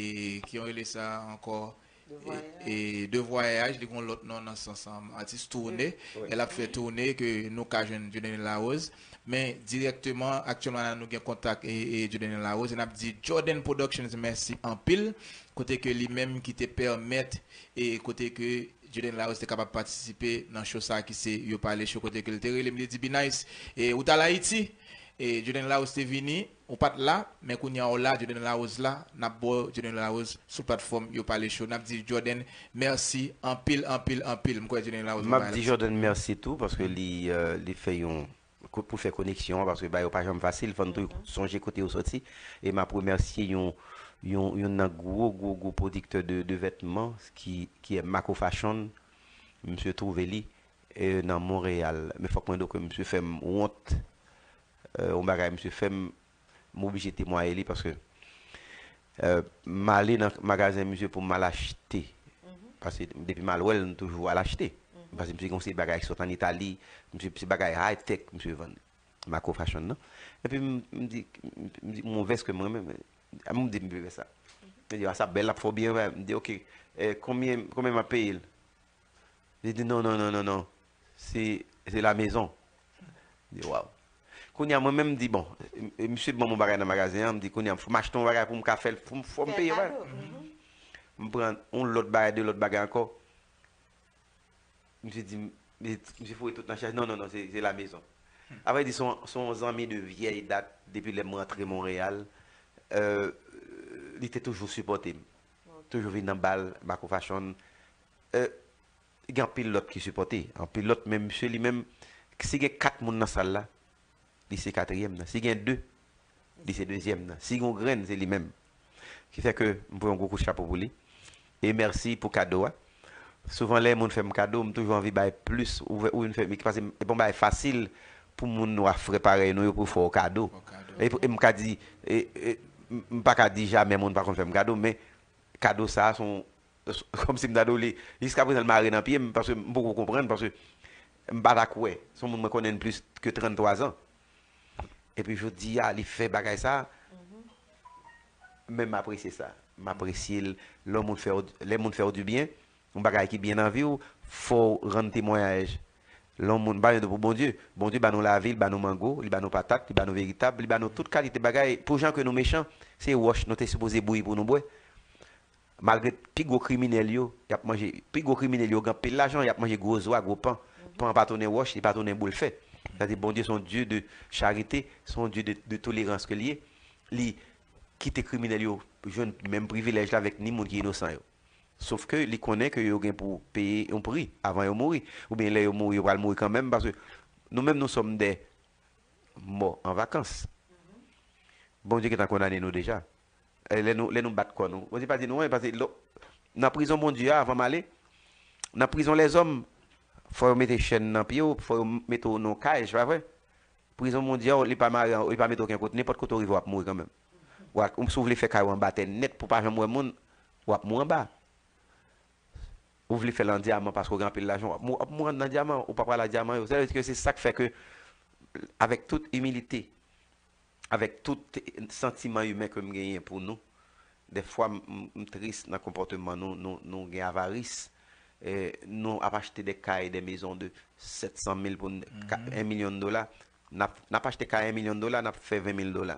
ki yon rele sa ankò, e, e de vwayaj, li gon lòt non nan sans an, atis toune, e l ap fè toune ke nou ka jwenn Dieudonné Larose. Men dirèkteman, aktyèlman la, nou gen kontak e, e Dieudonné Larose. E n ap di Jordan Productions mèsi anpil, kote ke li menm ki te pèmèt, e kote ke Dieudonné Larose te kapab patisipe nan show sa ki se Yo Pale Show, kote ke l te rele m, li di, "B-Nice, e ou t al Ayiti?" E Dieudonné Larose te vini, ou pa t la, men kounye a w la, Dieudonné Larose la, n ap ba w Dieudonné Larose sou platfòm Yo Pale Show. N ap di Jordan mèsi anpil, anpil, anpil. M kwè Dieudonné Larose va bay la. M ap di Jordan mèsi tou, paske li, euh, li fè yon, pou fè koneksyon an, paske bagay yo pa janm fasil, fò n tou sonje kote yo soti. E m ap remèsye yon, yon, youn nan gwo, gwo, gwo pwodiktè de, de vètman ki, ki è Marco Fashion. Misye twouve li, e, nan Monreyal. Men fòk mwen di w ke misye fè m wont. E, yon bagay misye fè m, m oblije temwaye li paske, e, m ale nan magazen misye pou m al achte. Paske depi m al wè l, m toujou al achte. Paske misye gen yon seri bagay ki sot ann Itali, misye se bagay high tech misye vann. Marco Fashion nan. Epi m, m di, m di, m gon vès ke m renmen, men, a m di m vle vès sa. Li di, a sa bèl, l ap fè w byen, wi. M di, ok, e, konbyen, konbyen m ap peye l? Li di, non, non, non, non, non, se, se la maison. M di, waw. Kounye a, mwen menm, m di, bon, e, e, misye ban m yon bagay nan magazen an, m di, kounye a, fò m achte yon bagay pou m ka fè l, fò m, fò m peye yon bagay. M pran yon lòt bagay, de lòt bagay ankò. Misye di, misye foure tout nan chèch. Non, non, non, se, se la maison. A vrè di, se yon, se yon zanmi de vyèy dat, depi lè m rantre Monreyal. Euh, li te toujou sipòte m. Toujou vin nan bal, Marco Fashion. Euh, gen anpil lòt ki sipòte. Anpil lòt, men misye li menm, si gen kat moun nan sal la, li se katriyèm nan. Si gen de, li se dezyèm nan. Si gon grenn, se li menm. Ki fè ke m voye yon gwo kout chapo pou li. E mèsi pou kado a. Souvan lè moun fè m kado, m toujou anvi bay plis. Ou, ou vin fè, paske e pa yon bagay fasil pou moun nwa frè parèy nou yo pou fè w kado. E, e m ka di, e, e, m, m pa ka di jamè moun pa konn fè m kado, men kado sa a se yon, Kòmsi m ta di w li, jiskaprezan l mare nan pye m, paske m poko konprann, paske m pa ta kwè. Se yon moun mwen konnen plis ke tranntwa zan. Epi jodi a, li fè bagay sa, men m apresye sa. M apresye l, lè moun fè w, lè moun fè w di byen, yon bagay ki byen nan vi w, fò w rann temwayaj. Lè yon moun, pa pou Bondye, Bondye ba nou lavi, li ba nou mango, li ba nou patat, li ba nou veritab, li ba nou tout kalite bagay. Pou jan ke nou mechan, se wòch nou te sipoze bouyi pou nou bwè. Malgre pi gwo kriminèl yo, y ap manje, pi gwo kriminèl yo gen anpil lajan, y ap manje gwo zwa, gwo pan. Pan pa tounen wòch, li pa tounen boul fè. Sa di Bondye se yon Dye de charite, se yon Dye de, de tolerans ke l ye. Li kite kriminèl yo jwenn menm privilèj la avèk ni moun ki inosan yo. Sof ke li konnen ke yo gen pou peye yon pri avan yo mouri. Oubyen lè yo mouri, yo pral mouri kanmenm, paske nou menm nou sòm dè mò an vakans. Bondye gentan kondane nou deja. E lè nou, lè nou bat kò nou, Bondye pa di nou anyen, paske lò, nan prizon Bondye a, avan m ale, nan prizon lèzòm, fò yo mete chèn nan pye w, fò yo mete w nan yon kaj, pa vre? Prizon Bondye a, li pa mare, li pa mete w okenn kote, nenpòt kote w rive, w ap mouri kanmenm. W ap, si w vle fè kay ou anba tè nèt pou w pa janm wè moun, w ap mouri anba. Ou vle fè l an dyaman paske w gen anpil lajan, w ap mou-, w ap mouri anndan dyaman, ou pa pral ak dyaman yo. Sa vle di ke se sa k fè ke, avèk tout imilite, avèk tout santiman imen ke m genyen pou nou, dèfwa m, m, m tris nan konpòteman nou, nou, nou gen avaris. E, nou ap achte de kay, de mezon de sèt san mil pou n, ka, en milyon dola. N ap, n ap achte kay en milyon dola, n ap fè ven mil dola.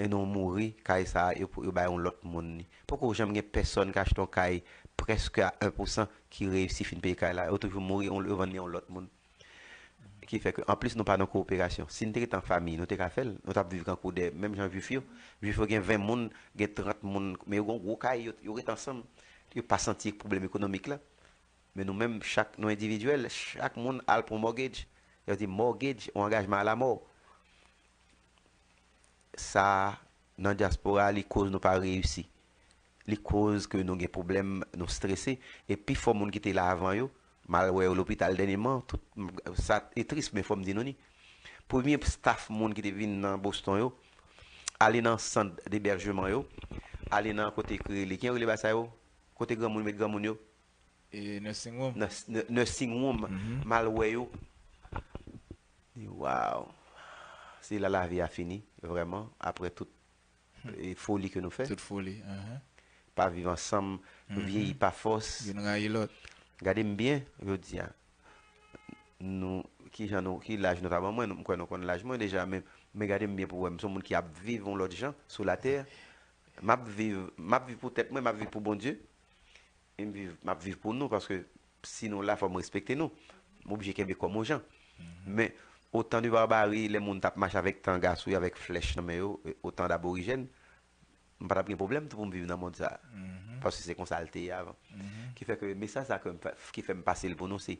E nou mouri, kay sa a, yo, yo bay yon lòt moun li. Poko janm gen pèsòn ki achte yon kay prèske a en pousan ki reyisi fin peye kay la. Yo toujou mouri, yo, yo vann li yon lòt moun. Ki fè ke, anplis, nou pa nan kowoperasyon. Si n te ret an fanmi, nou te ka fè l. Nou t ap viv kankou de, menm jan Jwif yo. Jwif yo gen ven moun, gen trant moun, men yo gen yon gwo kay, yo, yo ret ansanm. Yo pa santi pwoblèm ekonomik la. Men nou menm, chak, nou endividyèl, chak moun al pran mortgage. Yo di mortgage, yon angajman alamò. Sa a, nan dyaspora, li koz nou pa reyisi. Li koz ke nou gen pwoblèm, nou strese. E pifò moun ki te la avan yo, m al wè yo lopital dènyeman, tout, sa e tris, men fò m di nou ni. Premye staff moun ki te vin nan Boston yo, ale nan sant debèjman yo, ale nan kote ki rele, ki rele bagay sa yo, kote granmoun met granmoun yo, E nursing home. Nurs-, nu-, nursing home, m al wè yo. Di, waw. Se la lavi a fini, vrèman, apre tout e, foli ke nou fè. Tout foli. Ahan. Pa viv ansanm, nou vyeyi pa fòs. Youn rayi lòt. Gade m byen, jodi a. Nou, ki jan nou, ki laj nou ta ban mwen, nou, m kwè nou konn laj mwen deja, men, men gade m byen pou wè, m se yon moun ki ap viv yon lòt jan sou latè. M ap viv, m ap viv pou tèt mwen, m ap viv pou Bondye. E m viv, m ap viv pou nou, paske si nou la, fò m respekte nou. M oblije kenbe kò m yon jan. Men, otan de barbari, lè moun t ap mache avèk tanga sou yo, avèk flèch nan men yo, e, otan d'aborijèn, m pa t ap gen pwoblèm tou pou m viv nan mond sa a. Paske se konsa l te ye avan. Ki fè ke mesaj sa ke m fè, ki fè m pase l pou nou, se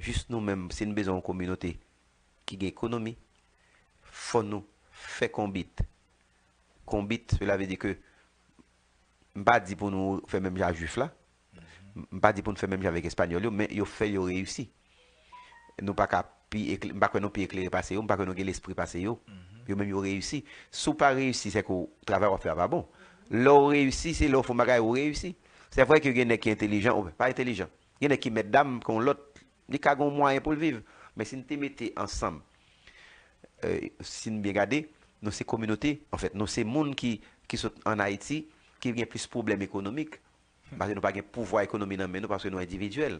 jis nou menm, si n bezwen yon kominote ki gen ekonomi, fò nou fè konbit. Konbit, sela vle di ke m pa di pou nou fè menm jan ak Jwif la. M pa di pou n fè menm jan avèk Espanyòl yo, men yo fè, yo reyisi. Nou pa ka pi ekle-, m pa kwè nou pi eklere pase yo, m pa kwè nou gen lespri pase yo. Yo menm yo reyisi. Si w pa reyisi, se ke w, travay w ap fè a pa bon. Lè w reyisi, se lè w fè yon bagay ou reyisi. Se vre ke gen nèg ki entelijan, ou pa entelijan. Gen nèg ki mèt dam, kon lòt, li ka gen yon mwayen pou l viv. Men si n te mete ansanm, e, si n byen gade, nou se kominote, anfèt, nou se moun ki, ki sot ann Ayiti, ki gen plis pwoblèm ekonomik, paske nou pa gen pouvwa ekonomi nan men nou, paske nou endividyèl.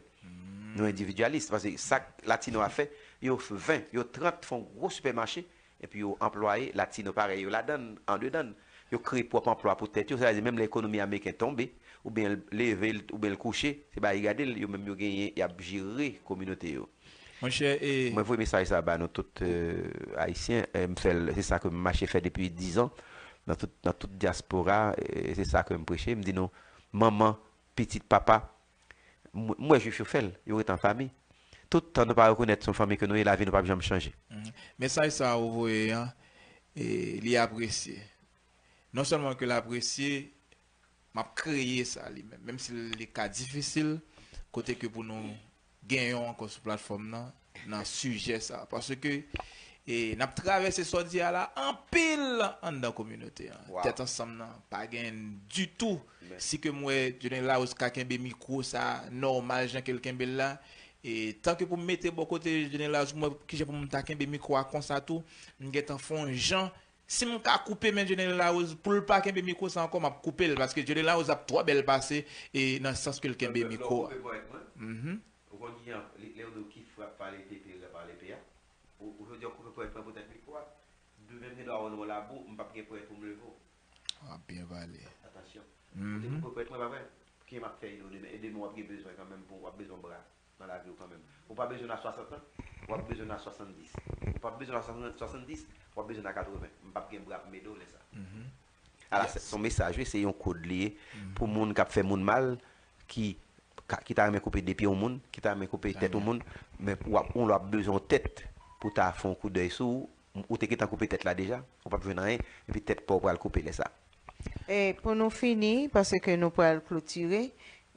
Nou endividyalis, paske sa k latino a fè, yo ven, yo trant fè yon gwo sipèmache, epi yo anplwaye latino parèy yo ladann, andedann. Yo kreye pwòp anplwa pou tèt yo, sa vle di menm lè ekonomi ameriken tonbe, oubyen l leve, l, oubyen l kouche, se pa yo gade l, yo menm yo genyen, y ap jere kominote yo. Monchè, e. Mwen voye mesaj sa ba nou tout, e, Ayisyen, e, m fè l, se sa ke m mache fè depi dizan, nan tout, nan tout dyaspora, e, se sa ke m preche, m di nou, manman, pitit, papa, m, m wè Jwif yo fè l, yo ret an fanmi. Tout tan nou pa rekonèt se yon fanmi ke nou ye, lavi nou p ap janm chanje. Mesaj sa a ou voye an, e, li apresye. Non sèlman ke l apresye, m ap kreye sa li menm. Menm si li ka difisil, kote ke pou nou gen yon ankò sou platfòm nan, nan sijè sa. Paske E n ap travèse sa w di a la anpil anndan kominote an. Tèt ansanm nan pa gen ditou. Si ke m wè Dieudonné Larose ka kenbe mikwo sa nòmal jan ke l kenbe l la, e tanke pou m mete bò kote Dieudonné Larose, pou m wè kijan pou m ta kenbe mikwo a konsa tou, m gentan fè yon jan, si m ka koupe men Dieudonné Larose pou l pa kenbe mikwo sa ankò, m ap koupe l, paske Dieudonné Larose ap twò bèl pase e nan sans ke l kenbe mikwo a. Ou konn ki jan, lè yo di w ki frap pale pepe, rèp pale pe a. Ou, ou jodi a, ou koupe pwèt mwen poutèt mikwo a. Demen m gen dwa wè w nan yon labo, m p ap gen pwèt pou m leve w. W ap byen pale. Atansyon. Ou te koupe pwèt mwen, pa vre? Ki m ap fè ede w demen? E demen w ap gen bezwen kanmenm, pou w ap bezwen bra nan lavi w kanmenm. Ou pa bezwen nan swasant an, w ap bezwen nan swasanndis. Ou p ap bezwen nan swasanndis, w ap bezwen nan katreven. M p ap gen bra pou m ede w lè sa. Ala, se, se yon mesaj, wi, se yon kòd li ye pou moun k ap fè moun mal, ki, ka- ki ta renmen koupe de pye yon moun, ki ta renmen koupe tèt yon moun, men w ap, yon lè w ap bezwen yon tèt pou ta fè yon koudèy sou ou, ou te gentan koupe tèt la deja, ou p ap jwenn anyen, epi tèt pa w pral koupe lè sa. E pou nou fini, paske nou pral klotire,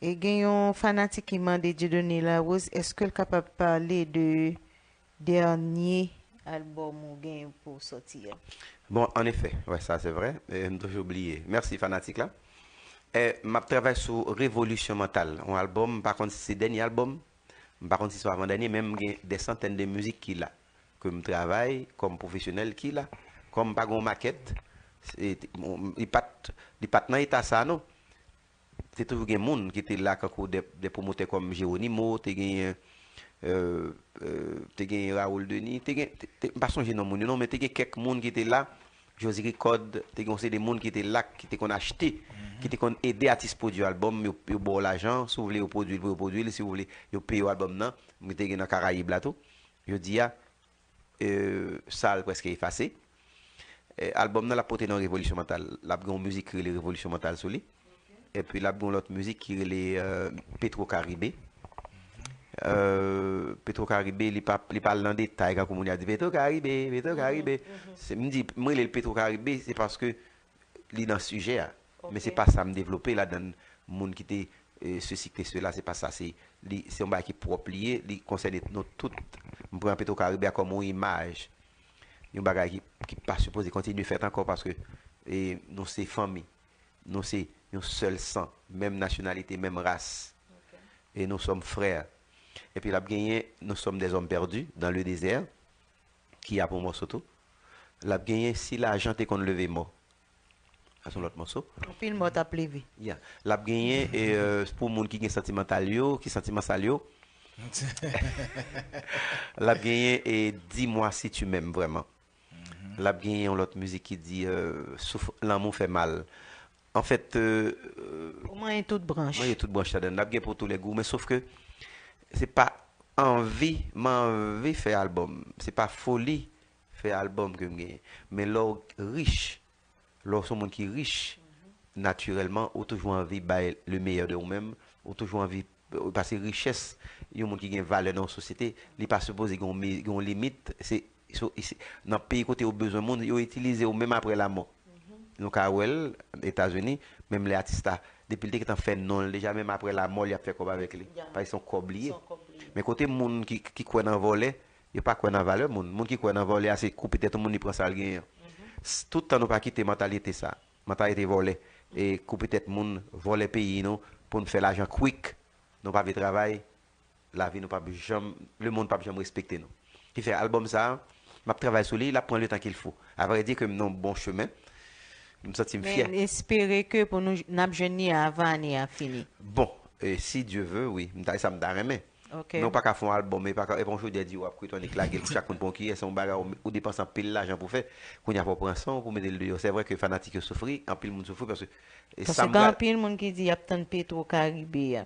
e gen yon fanatik ki mande Dieudonné Larose, èske l kapab pale de dènye albòm ou gen pou sòti a? Bon, an efè, wè, sa se vrè. E, m toujou bliye. Mèsi fanatik la. E, m ap travay sou Revolisyon Mantal, yon albòm, m pa konn si se dènye albòm, m pa konn si se avan dènye, men m gen des centaines de mizik ki la, ke m travay kòm pwofesyonèl ki la, kòm m pa gen yon makèt, se, bon, li pa t, li pa t nan eta sa non. Te toujou gen moun ki te la, kankou de, de pwomotè kòm Geronimo, te genyen, euh, euh, te genyen Raoul Denis, te gen, te, te, m pa sonje non moun yo non, men te gen kèk moun ki te la, Josie Record, te gen yon seri de moun ki te la, ki te konn achte, ki te konn ede atis pwodui albòm, yo, yo ba w lajan, si w vle yo pwodui l pou yo pwodui l, si w vle yo peye w albòm nan, m te gen nan Karayib la tou. Jodi a, euh, sa l prèske efase. Eh, albòm nan, l ap pote non Revolisyon Mantal. L ap gen yon mizik ki rele Revolisyon Mantal sou li. Epi l ap gen yon lòt mizik ki rele, euh, Petro Caribe. Euh, Petro Caribe, li pa, li pa al nan detay, kankou moun yo ap di Petro Caribe, Petro Caribe. Se, m di, m rele l Petro Caribe, se paske li nan sijè a. Men se pa sa m devlope ladan moun ki te, eh, sesi ki te sela, se pa sa. Se, li, se yon bagay ki pwòp li ye, li konsène nou tout. M pran Petro Caribe a kòm yon imaj, yon bagay ki, ki pa sipoze kontinye fèt ankò paske, eh, nou se fanmi. Nou se yon sèl san, menm nasyonalite, menm ras. E nou sòm frè. Epi l ap genyen Nous sommes des hommes perdus dans le désert, ki ap yon mòso tou. L ap genyen Si lajan te konn leve mò. Sa se yon lòt mòso. Anpil mò t ap leve. Ya. L ap genyen, e, euh, pou moun ki gen santimantal yo, ki santimansal yo. L ap genyen, e, Dis-moi si tu m'aimes vraiment. L ap genyen yon lòt mizik ki di, euh, souf-, lanmou fè mal. Anfèt, euh, euh, ou manyen tout branch. Manyen tout branch ladan. L ap gen pour tous les goûts, men sof ke se pa anvi, m anvi fè albòm. Se pa foli fè albòm ke m genyen. Men lè w rich, lè w se yon moun ki rich, natirèlman, ou toujou anvi bay le meilleur de ou menm, ou toujou anvi, paske richès yon moun ki gen valè nan yon sosyete, li pa sipoze gen yon mi-, gen yon limit, se, se, se, nan peyi kote yo bezwen moun, yo itilize w menm apre lamò. Nou ka wè l Etazini, menm lè atis la, depi l te gentan fè non l deja, menm apre lamò l, y ap fè kòb avèk li. Paske se yon kòb li ye. Men kote moun ki, ki kwè nan vòlè, yo pa kwè nan valè moun. Moun ki kwè nan vòlè a, se koupe tèt yon moun, li pran sa l genyen an. S-, tout tan nou pa kite mantalite sa, mantalite vòlè, e koupe tèt moun, vòlè peyi nou, pou n fè lajan kwik, nou pa vle travay, lavi nou p ap janm, lemonn p ap janm respekte nou. Ki fè albòm sa a, m ap travay sou li, l ap pran le tan qu'il faut. A vrai dire ke m nan yon bon chemen, m santi m fyè. Men espere ke pou nou, n ap jwenn li avan ane a fini. Bon, e si Dieu veut, wi, m ta, sa m ta renmen. Men w pa ka fè yon albòm, e pa ka, e pa yon chodyè di w ap kwit, w annik lage l pou chak moun pran yon kiyè, se yon bagay ou, ou depanse anpil lajan pou fè. Kounye a fò w pran san w pou mete l deyò. Se vre ke fanatik yo soufri, anpil moun soufri paske E paske sa m gen pral anpil moun ki di y ap tann Petro Caribe a.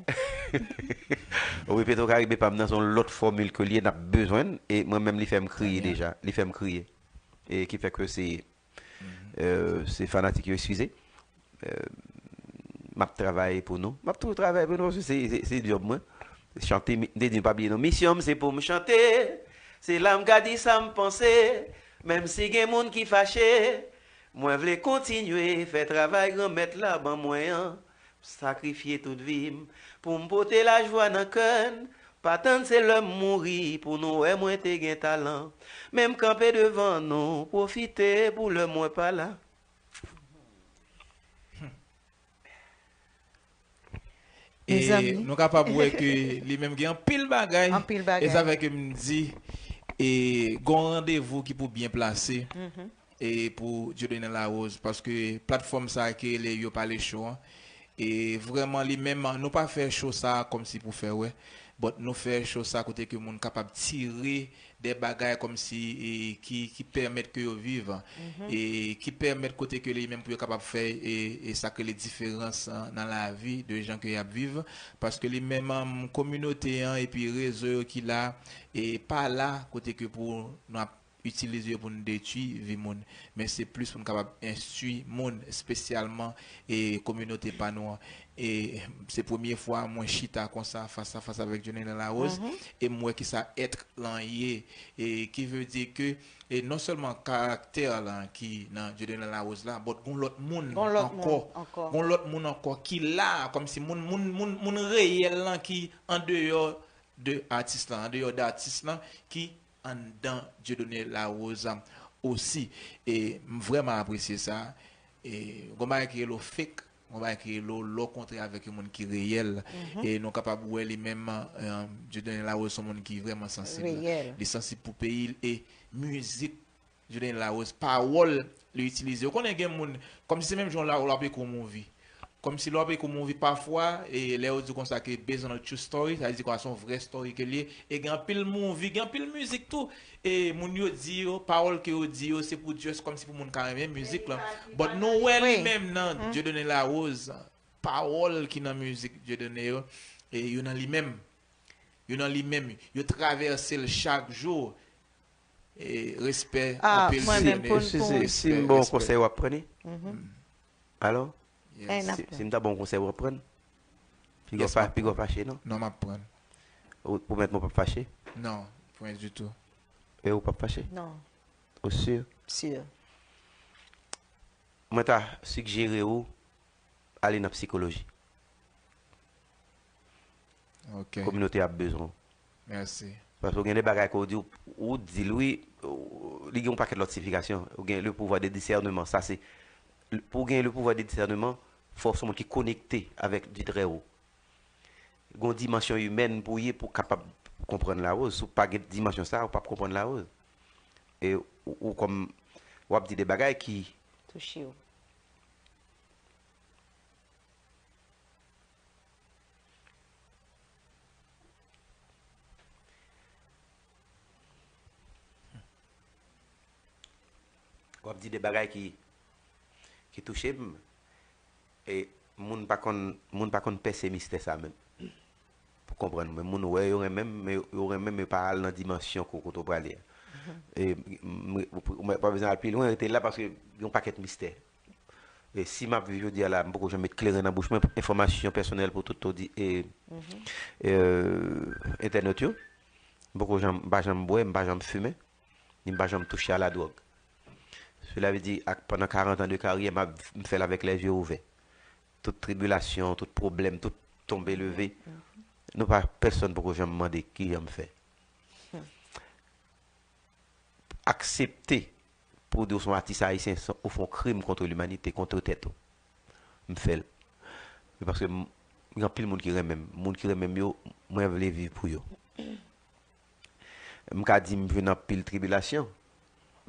Wi, Petro Caribe pa m nan, se yon lòt fòmil ke li ye, n ap bezwen l, e mwen menm, li fè m kriye deja. Li fè m kriye. E ki fè ke se, euh, se fanatik yo, eskize. Euh, m ap travay pou nou. M ap toujou travay pou nou, paske se, se, se djòb mwen. Chante, mi-, m te di nou pa bliye non. Misyon m, se pou m chante. Se la m ka di sa m panse. Menm si gen moun ki fache, mwen vle kontinye fè travay Granmèt la ban mwen an. Sakrifye tout vi m pou m pote lajwa nan kè n. Pa tann se lè m mouri pou nou wè mwen te gen talan. Men m kanpe devan nou, pwofite pou lè mwen pa la. E Mezanmi. Nou kapab wè ke li menm gen anpil bagay. Anpil bagay. E sa fè ke m di, e gon randevou ki pou byen plase e pou Dieudonné Larose, paske platfòm sa ki rele Yo Pale Show an, e vrèman li menm, nou pa fè show sa kòmsi pou fè wè, but nou fè show sa kote ke moun kapab tire de bagay kòmsi e, ki, ki pèmèt ke yo viv, e ki pèmèt kote ke li menm pou yo kapab fè e, e sa ke le diferans an, nan lavi de jan ke y ap viv, paske li menm, an, kominote an epi rezo yo ki la, e pa la kote ke pou nou ap itilize yo pou n detwi vi moun, men se plis pou n kapab enstwi moun, espesyalman e kominote pa nou an. E se premye fwa mwen chita konsa fas a fas avèk Dieudonné Larose, e m wè ki sa èt lan ye, e ki vle di ke e non sèlman karaktè lan ki nan Dieudonné Larose la, but gon lòt moun Gon lòt ankò, moun ankò. Gon lòt moun ankò ki la, kòmsi moun, moun, moun, moun reyèl lan ki andeyò de atis lan, andeyò de atis lan, ki anndan Dieudonné Larose osi. E m vrèman apresye sa. E gon bagay ki rele w fake, gon bagay ki rele w lè w kontre avèk yon moun ki reyèl. E nou kapab wè li menm, eh, Dieudonné Larose se yon moun ki vrèman sansib. Reyèl. Li sansib pou peyi l e mizik Dieudonné Larose, pawòl li itilize. Ou konnen gen moun, kòmsi se menm jan w la, w ap ekri yon movie. Kòmsi lè w ap ekri yon movie pafwa, e lè yo di konsa ke based on a true story, sa vle di kwa se yon vrè story ke li ye. E gen anpil movie, gen anpil mizik tou. E moun yo di yo, pawòl ke yo di yo, se pou just kòmsi pou moun ka renmen mizik lan. But nou wè li menm nan Dieudonné Larose, pawòl ki nan mizik Dieudonné yo, e yo nan li menm. Yo nan li menm. Yo travèse l chak jou. E respè Ah, anpil mwen menm, Dieudonné. pou- Si, pou- si, si m ba w yon konsèy, w ap pran li? Alò? Yes. Si, si m ta ba w yon konsèy, w ap pran? Piga Yes, fa, m ap piga pran. Fache, non? Non, m ap pran. Ou pwomèt mwen w p ap fache? Non, pwen ditou. E ou p ap fache? Non. Ou si? Si. Mwen ta sigjere ou ale nan psikoloji. Ok. Kominote ap bezwen w. Mèsi. Paske ou gen de bagay ke ou di, ou di l wi, ou- li gen yon pakèt lòt siyifikasyon. Ou gen le pouvoir de discernement. Sa se, pou w gen le pouvoir de discernement, fò w se yon moun ki konekte avèk du très haut. Gon dimansyon imèn pou w ye pou w kapab konprann Larose. Si w pa gen dimansyon sa, ou p ap konprann Larose. E ou, ou kòm, w ap di de bagay ki Touche w. W ap di de bagay ki, ki touche m. E moun pa konn, moun pa konn pèse mistè sa menm. Pou konprann mwen, moun wè yo renmen m, men yo renmen m, men yo pa al nan dimansyon ko-, kote w prale a. E m- m- ou pa bezwen al pi lwen, rete la paske yon pakèt mistè. E si m ap viv jodi a la, m poko janm met kleren nan bouch mwen, enfòmasyon pèsonèl pou tout odi, e, e, entènot yo. M poko janm, m pa janm bwè, m pa janm fimen, ni m pa janm touche a la dwòg. Sela vle di, ak pandan karant an de karyè, m ap, m fè l avèk lè zye ouvè. Tout tribilasyon, tout pwoblèm, tout tonbe leve, nou pa, pèsonn poko janm mande ki jan m fè. Aksepte pou w di w se yon atis ayisyen, se, ou fè yon krim kont limanite, kont tèt ou. M fè l. Men paske m, gen anpil moun ki renmen m. Moun ki renmen m yo, mwen vle viv pou yo. M ka di m jwenn anpil tribilasyon,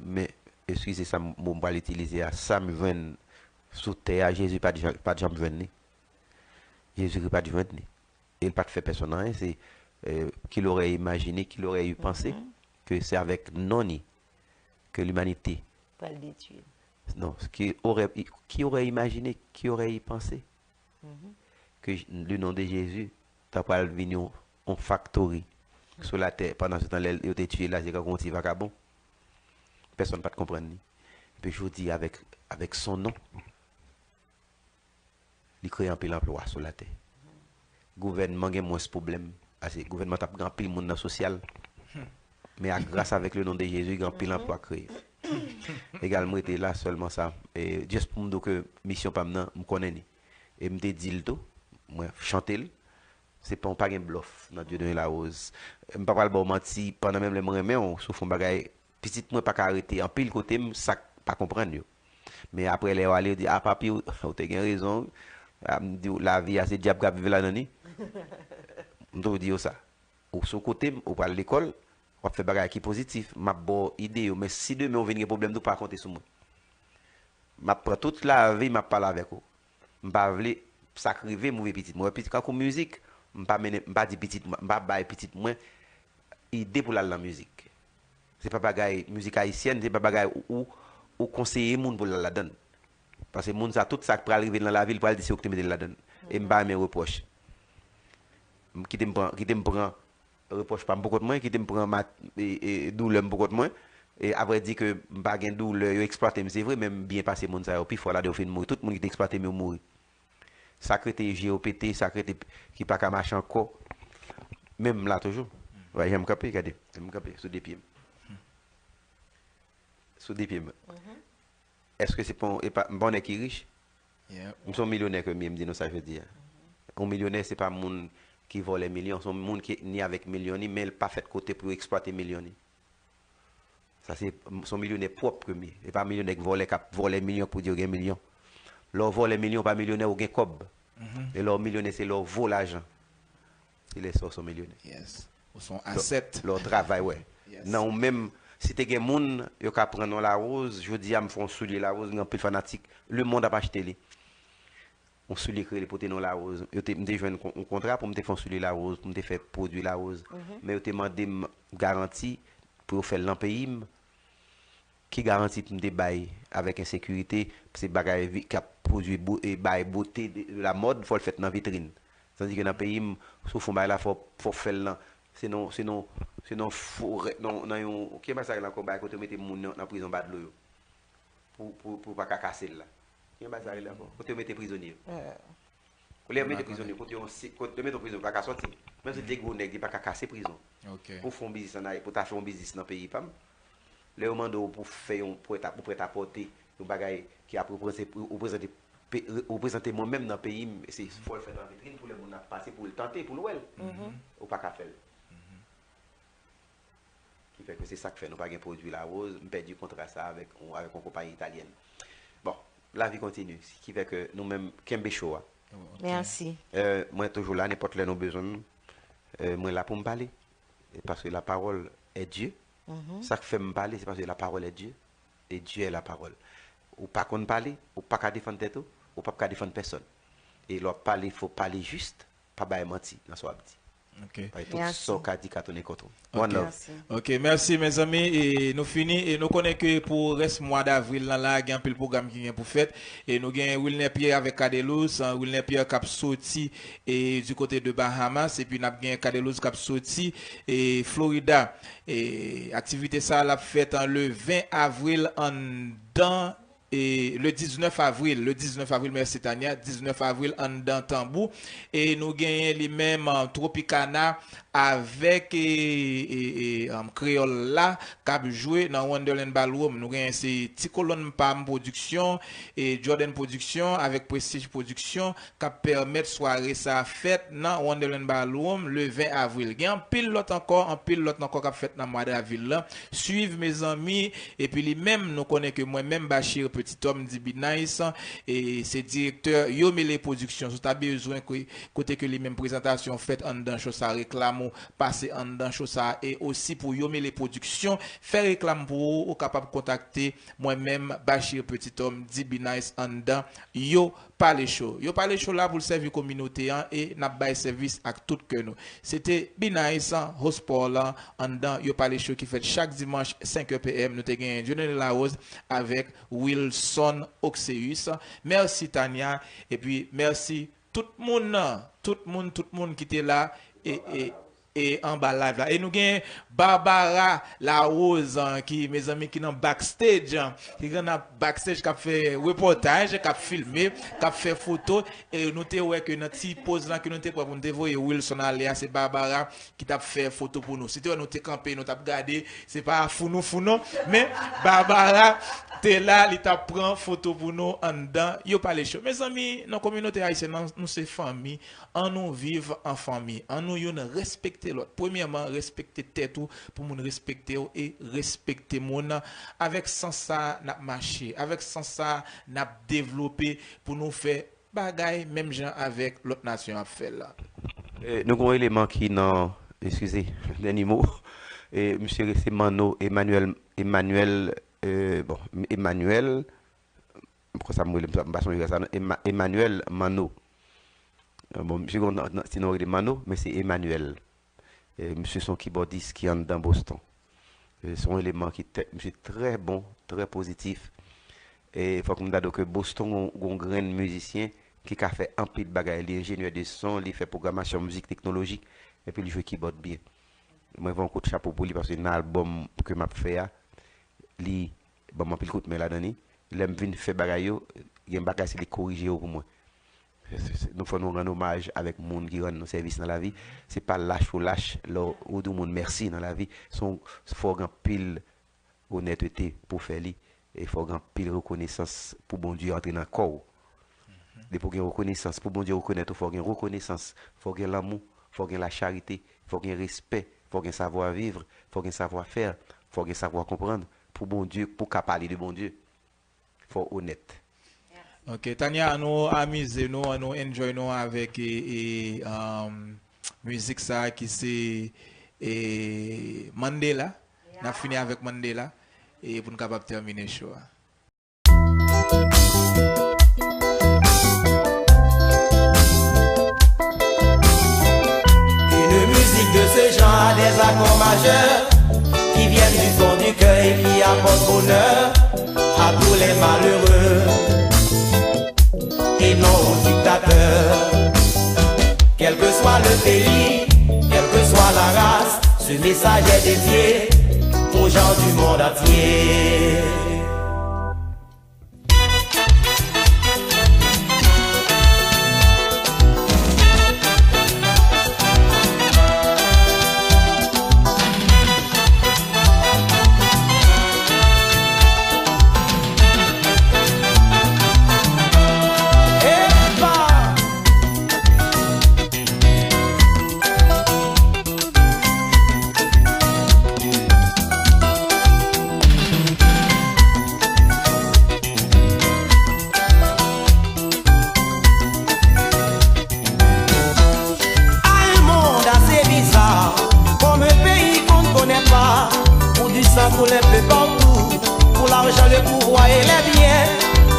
men, eskize sa mo m pral itilize a, sa m jwenn sou tè a, Jezi pa t jan- pa t janm jwenn li. Jezikri pa t jwenn li. E l pa t fè pèsonn anyen. Se, euh, qu'il aurait imaginé, qu'il aurait eu pensé que c'est avec non ni que l'humanité. Pral detwi. Non, qui aurait, qui aurait imaginé, qui aurait eu pensé que le nom de Jésus ta pral vin yon, yon factory sou latè. Pandan se tan, lè yo te tiye Lazare tankou yon ti vakabon, pèsonn pa t konprann li. Epi jodi, avèk, avèk son non, li kreye anpil anplwa sou latè. Gouvènman gen mwens pwoblèm, paske gouvènman t ap gen anpil moun nan sosyal. Men a gras avèk le non de Jezi, gen anpil anplwa kreye. Egal, m rete la sèlman sa. E just pou m di w ke misyon pa m nan, m konnen li. E m te di l tou, mwen chante l. Se pa, pa gen blòf nan Dieudonné Larose. M pa pral ba w manti, pandan menm lè mwen renmen w, si w fè yon bagay, pitit mwen pa ka rete anpil kote m, sa k pa konprann yo. Men apre lè yo ale, yo di, "A, papi, ou, ou te gen rezon wi." A, m di w, lavi a, se dyab k ap viv ladan li. M toujou di yo sa. Ou sou kote m, ou pral lekòl, w ap fè bagay ki pozitif, m ap ba w ide yo. Men si demen w vin gen pwoblèm tou, pa konte sou mwen. M ap pran tout lavi, m ap pale avèk ou. M pa vle sa k rive m, rive pitit mwen. Pitit, kankou mizik, m pa mennen, m pa di pitit mwen, m pa bay pitit mwen ide pou l al nan mizik. Se pa bagay mizik ayisyèn, se pa bagay ou, ou, ou konseye moun pou l al ladan l. Paske moun sa, tout sa k pral rive l nan lavi l, pral di se ou ki te mete l ladan l. E m pa renmen repwòch. M, kite m pran, kite m pran repwòch pa m pou kont mwen, kite m pran mat, e, e, doulè m pou kont mwen. E apre di ke m pa gen doulè, yo eksplwate m, se vre, men m byen pase moun sa yo. Pi fò ladan yo fin mouri. Tout moun ki te eksplwate m yo mouri. Sa k rete je yo pete, sa k rete ki pa ka mache ankò. Men m la toujou. Wè, jan m kanpe, gade. Jan m kanpe sou de pye m. Sou de pye m. Èske se pa, e pa, m pa yon nèg ki rich? M se yon milyonè ke m ye, m di nou sa jodi a. Yon milyonè, se pa moun ki vòlè milyon, se yon moun ki ni avèk milyon ni, men l pa fèt kote pou yo eksplwate milyon ni. Sa se, se yon milyonè pwòp ke m ye. E pa milyonè k vòlè, k ap vòlè milyon pou di yo gen milyon. Lè w vòlè milyon, w pa milyonè, ou gen kòb. E lè w milyonè, se lè w vo lajan. Se lè sa w se yon milyonè. Yes. Ou se yon asèt. Lè w travay, wè. Nan ou menm, si te gen moun, yo ka pran non Larose, jodi a m fè yon soulye Larose, gen anpil fanatik. Lemonn ap achte li. Yon soulye ki rele pote non Larose. Yo te, m te jwenn kon, yon kontra pou m te fè yon soulye Larose, pou m te fè pwodui Larose. Men yo te mande m garanti pou yo fè l nan peyi m. Ki garanti pou m te bay avèk ensekirite, se bagay vi-, k ap pwodui bo-, e bay bote de, de la mòd, fò l fèt nan vitrin. Tandike nan peyi m, si w fè yon bagay la, fò, fò w fè l nan, se nan, se nan, se nan forè, nan, nan yon, ki bagay sa rele ankò, bagay kote yo mete moun nan, nan prizon ba dlo yo. Pou, pou, pou yo pa ka kase l la. Ki bagay sa rele ankò? Kote yo mete prizonye yo. Kote yo mete prizonye, kote yon si-, kote yo mete yon prizonye, pa ka sòti. Menm si de gwo nèg, li pa ka kase prizon. Pou fè yon biznis an Ayiti, pou ta fè yon biznis nan peyi pa m, lè yo mande w pou fè yon prèt a, pou prèt a pòte, yon bagay ki ap reprezante, reprezante, pe-, re-, reprezante mwen menm nan peyi m, se fò l fèt an vitrin pou lè moun ap pase, pou l tante, pou l wè l. Ou pa ka fè l. Ki fè ke se sa k fè nou pa gen pwodui Larose. M pèdi kontra sa avèk, avèk yon konpayi italyèn. Bon, lavi kontini. Ki fè ke nou menm kenbe cho a. Mèsi. Euh, mwen toujou la, nenpòt lè nou bezwen m, euh, mwen la pou m pale. E paske la parole est Dieu. Sa k fè m pale, se paske la parole est Dieu. Et Dieu est la parole. Ou pa konn pale, ou pa ka defann tèt ou, ou p ap ka defann pèsòn. E lè w ap pale, fò w pale jis, pa bay manti nan sa w ap di. Paske tout sa w ka di ka tounen kont ou. One love. Ok, mèsi mezanmi. E nou fini. E nou konnen ke pou rès mwa davril lan la, gen anpil pwogram ki gen pou fèt. E nou gen Wilner Pierre avèk Cadelouse. Wilner Pierre k ap soti e, du côté de Bahamas. Epi n ap gen Cadelouse k ap soti e, Florida. E aktivite sa a l ap fèt an le ven avril anndan e, le diznèf avril, le diznèf avril, mèsi Tania, diznèf avril anndan Tanbou. E nou genyen li menm, an, Tropicana avèk e, e, e, an, Kreyòl la k ap jwe nan Wonderland Ballroom. Nou genyen se Ti Kolonn Pam Production e Jordan Production avèk Prestige Production k ap pèmèt sware sa a fèt nan Wonderland Ballroom le ven avril. Gen anpil lòt ankò, anpil lòt ankò k ap fèt nan mwa davril lan. Swiv, mezanmi. Epi li menm, nou konnen ke mwen menm, Bachir Petit Homme, D B Nice, e se direktè Yo Mele Production. Si w ta bezwen ke, kote ke li menm prezantasyon fèt anndan cho sa, reklam ou pase anndan cho sa, e osi pou Yo Mele Production fè reklam pou ou, ou kapab kontakte mwen menm, Bachir Petit Homme, D B Nice, anndan Yo Pale Show. Yo Pale Show la pou l sèvi kominote an e n ap bay sèvis ak tout kè nou. Se te B-Nice, host pa w lan, anndan Yo Pale Show ki fèt chak dimanch senk è P M. Nou te genyen Dieudonné Larose avèk Wilson Oxeus. Mèsi Tania, epi mèsi tout moun, tout moun, tout moun ki te la. E, e, e anba live la. E nou gen Barbara Larose, an, ki, mezanmi, ki nan backstage, an, ki gen nan backstage, k ap fè repòtaj, k ap filme, k ap fè foto. E nou te wè ke nan ti poz lan ke nou te pran pou nou te voye Wilson ale a, se Barbara ki t ap fè foto pou nou. Si te wè nou te kanpe, nou t ap gade, se pa founou founou, men Barbara te la, li t ap pran foto pou nou anndan Yo Pale Show. Mezanmi, nan kominote ayisyèn nan, nou se fanmi. An nou viv an fanmi. An nou youn respekte lòt. Premyèman, respekte tèt ou pou moun respekte w e respekte moun. Avèk sans sa, n ap mache. Avèk sans sa, n ap devlope pou nou fè bagay menm jan avèk lòt nasyon ap fè l la. E, nou gen yon eleman ki nan, eskize, dènye mo. E, misye rete Manno, Emmanuel, Emmanuel, e, bon, Emmanuel, konsa m rele, m pa sonje sa non, Emma-, Emmanuel Manno. E, bon, misye gen yon ti non rele Manno, men se Emmanuel. E, misye se yon kibòdis ki anndan Boston. E, se yon eleman ki tè-, misye trè bon, trè pozitif. E fòk m ta di w ke Boston gon, gon grenn mizisyen ki ka fè anpil bagay. Li enjenyè de son, li fè pwogramasyon mizik teknolojik, epi li jwe kibòd byen. Mwen voye yon kout chapo pou li paske nan albòm ke m ap fè a, li ban m anpil kout men ladan li. Lè m vin fè bagay yo, gen bagay se li korije yo pou mwen. Se, se, se, nou fò nou rann omaj avèk moun ki rann nou sèvis nan lavi. Se pa lach ou lach lè w di yon moun mèsi nan lavi. Se yon, fò w gen anpil onètete pou w fè li. E fò w gen anpil rekonesans pou Bondye antre nan kò w. Depi w gen rekonesans, pou Bondye rekonèt ou, fò w gen rekonesans, fò w gen lanmou, fò w gen lacharite, fò w gen respè, fò w gen savwa viv, fò w gen savwa fè, fò w gen savwa konprann. Pou Bondye, pou w ka pale de Bondye, fò w onèt. Ok, Tania, an nou amize nou, an nou enjoy nou avèk, e, e, um, mizik sa ki se, e, Mandela. N ap fini avèk Mandela, e pou n kapab tèmine show a. Une musique de ce genre a des accords majeurs qui viennent du fond du cœur et qui apportent bonheur à tous les malheureux et non aux dictateurs. Quel que soit le pays, quelle que soit la race, ce message est dédié aux gens du monde entier. Ah, un monde assez bizarre, comme un pays qu'on ne connaît pas, où du sang coule un peu partout, pour l'argent, le pouvoir et les biens.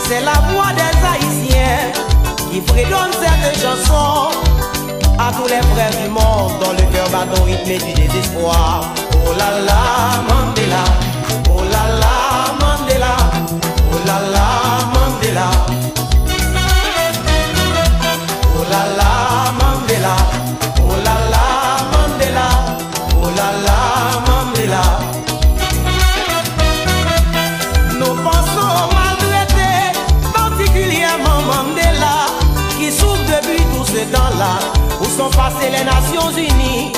C'est la voix des Haïtiens qui fredonne cette chanson à tous les frères du monde dont le cœur bat au rythme du désespoir. Oh la la, Mandela, oh la la, Mandela, oh la la, Mandela. Oh la la, Mandela, oh la la, Mandela, oh la la, Mandela. Nous pensons aux maltraités, particulièrement Mandela, qui souffre depuis tout ce temps-là. Où sont passées les Nations Unies,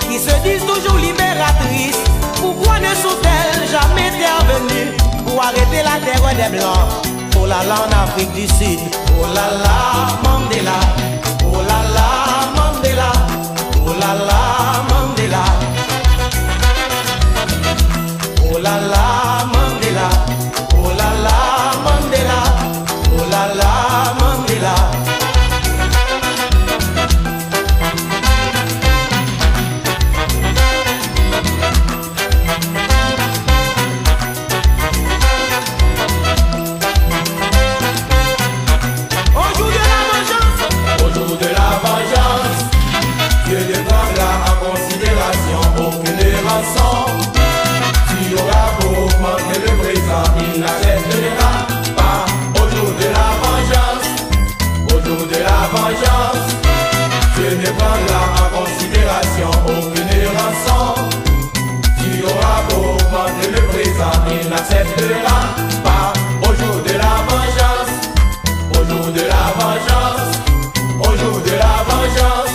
qui se disent toujours libératrices? Pourquoi ne sont-elles jamais intervenues pour arrêter la terreur des Blancs? Oh la la, en Afrique du Sud. Oh la la, Mandela. Oh la la, Mandela. Oh la la, Mandela. Oh la la, Mandela. Oh la la, Mandela. Oh la la, Mandela. Au jour de la vengeance, au jour de la vengeance, Dieu ne prendra en considération aucune rançon. Tu auras beau augmenter le présent, il n'acceptera pas. Au jour de la vengeance, au jour de la vengeance, Dieu ne prendra en considération aucune N'acceptera pas au jour de la vengeance, au jour de la vengeance, au jour de la vengeance.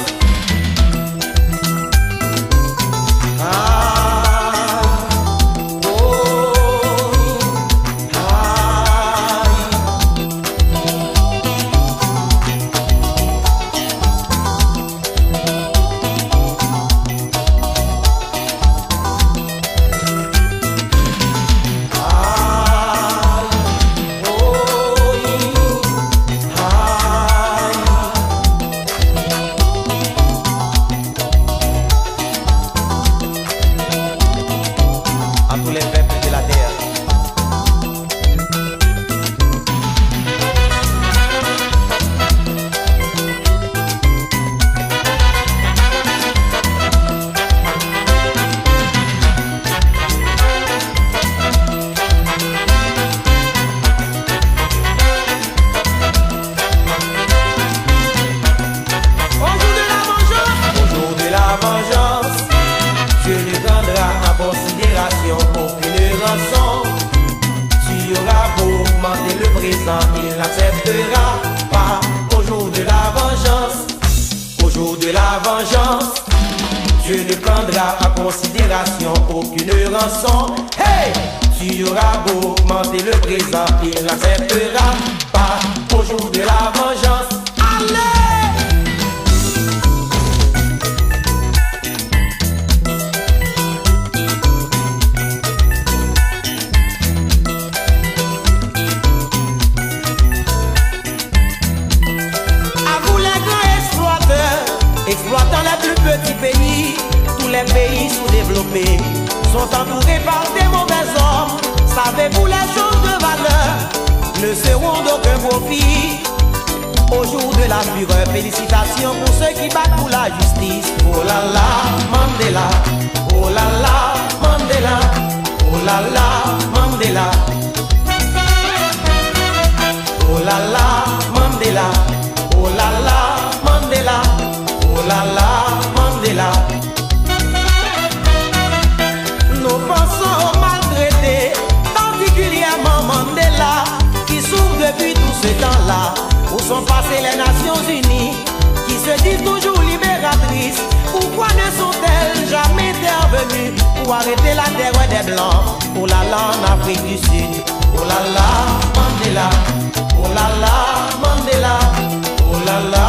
Ah, oh, ah. À tous les peuples de la terre. Au jour de la vengeance, au jour de la vengeance, Dieu ne prendra en considération aucune rançon. Tu auras beau augmenter le présent, il n'acceptera pas au jour de la vengeance. Au jour de la vengeance, Dieu ne prendra en considération aucune rançon. Hey! Tu auras beau augmenter le présent, il n'acceptera pas au jour de la vengeance. Allez! À vous les grands exploiteurs, exploitant les plus petits pays, tous les pays sous-développés sont entourés par des mauvais hommes. Savez-vous, les gens de valeur ne seront d'aucun profit au jour de la fureur. Félicitations pour ceux qui battent pour la justice. Oh là là, Mandela. Oh là là, Mandela. Oh là là, Mandela. Oh là là, Mandela. Oh là là, Mandela. Oh là là, Mandela. Nous pensons aux maltraités, particulièrement Mandela, qui souffre depuis tout ce temps-là. Où sont passées les Nations Unies, qui se disent toujours libératrices? Pourquoi ne sont-elles jamais intervenues pour arrêter la terreur des Blancs? Oh là là, en Afrique du Sud. Oh là là, Mandela. Oh là là, Mandela. Oh là là,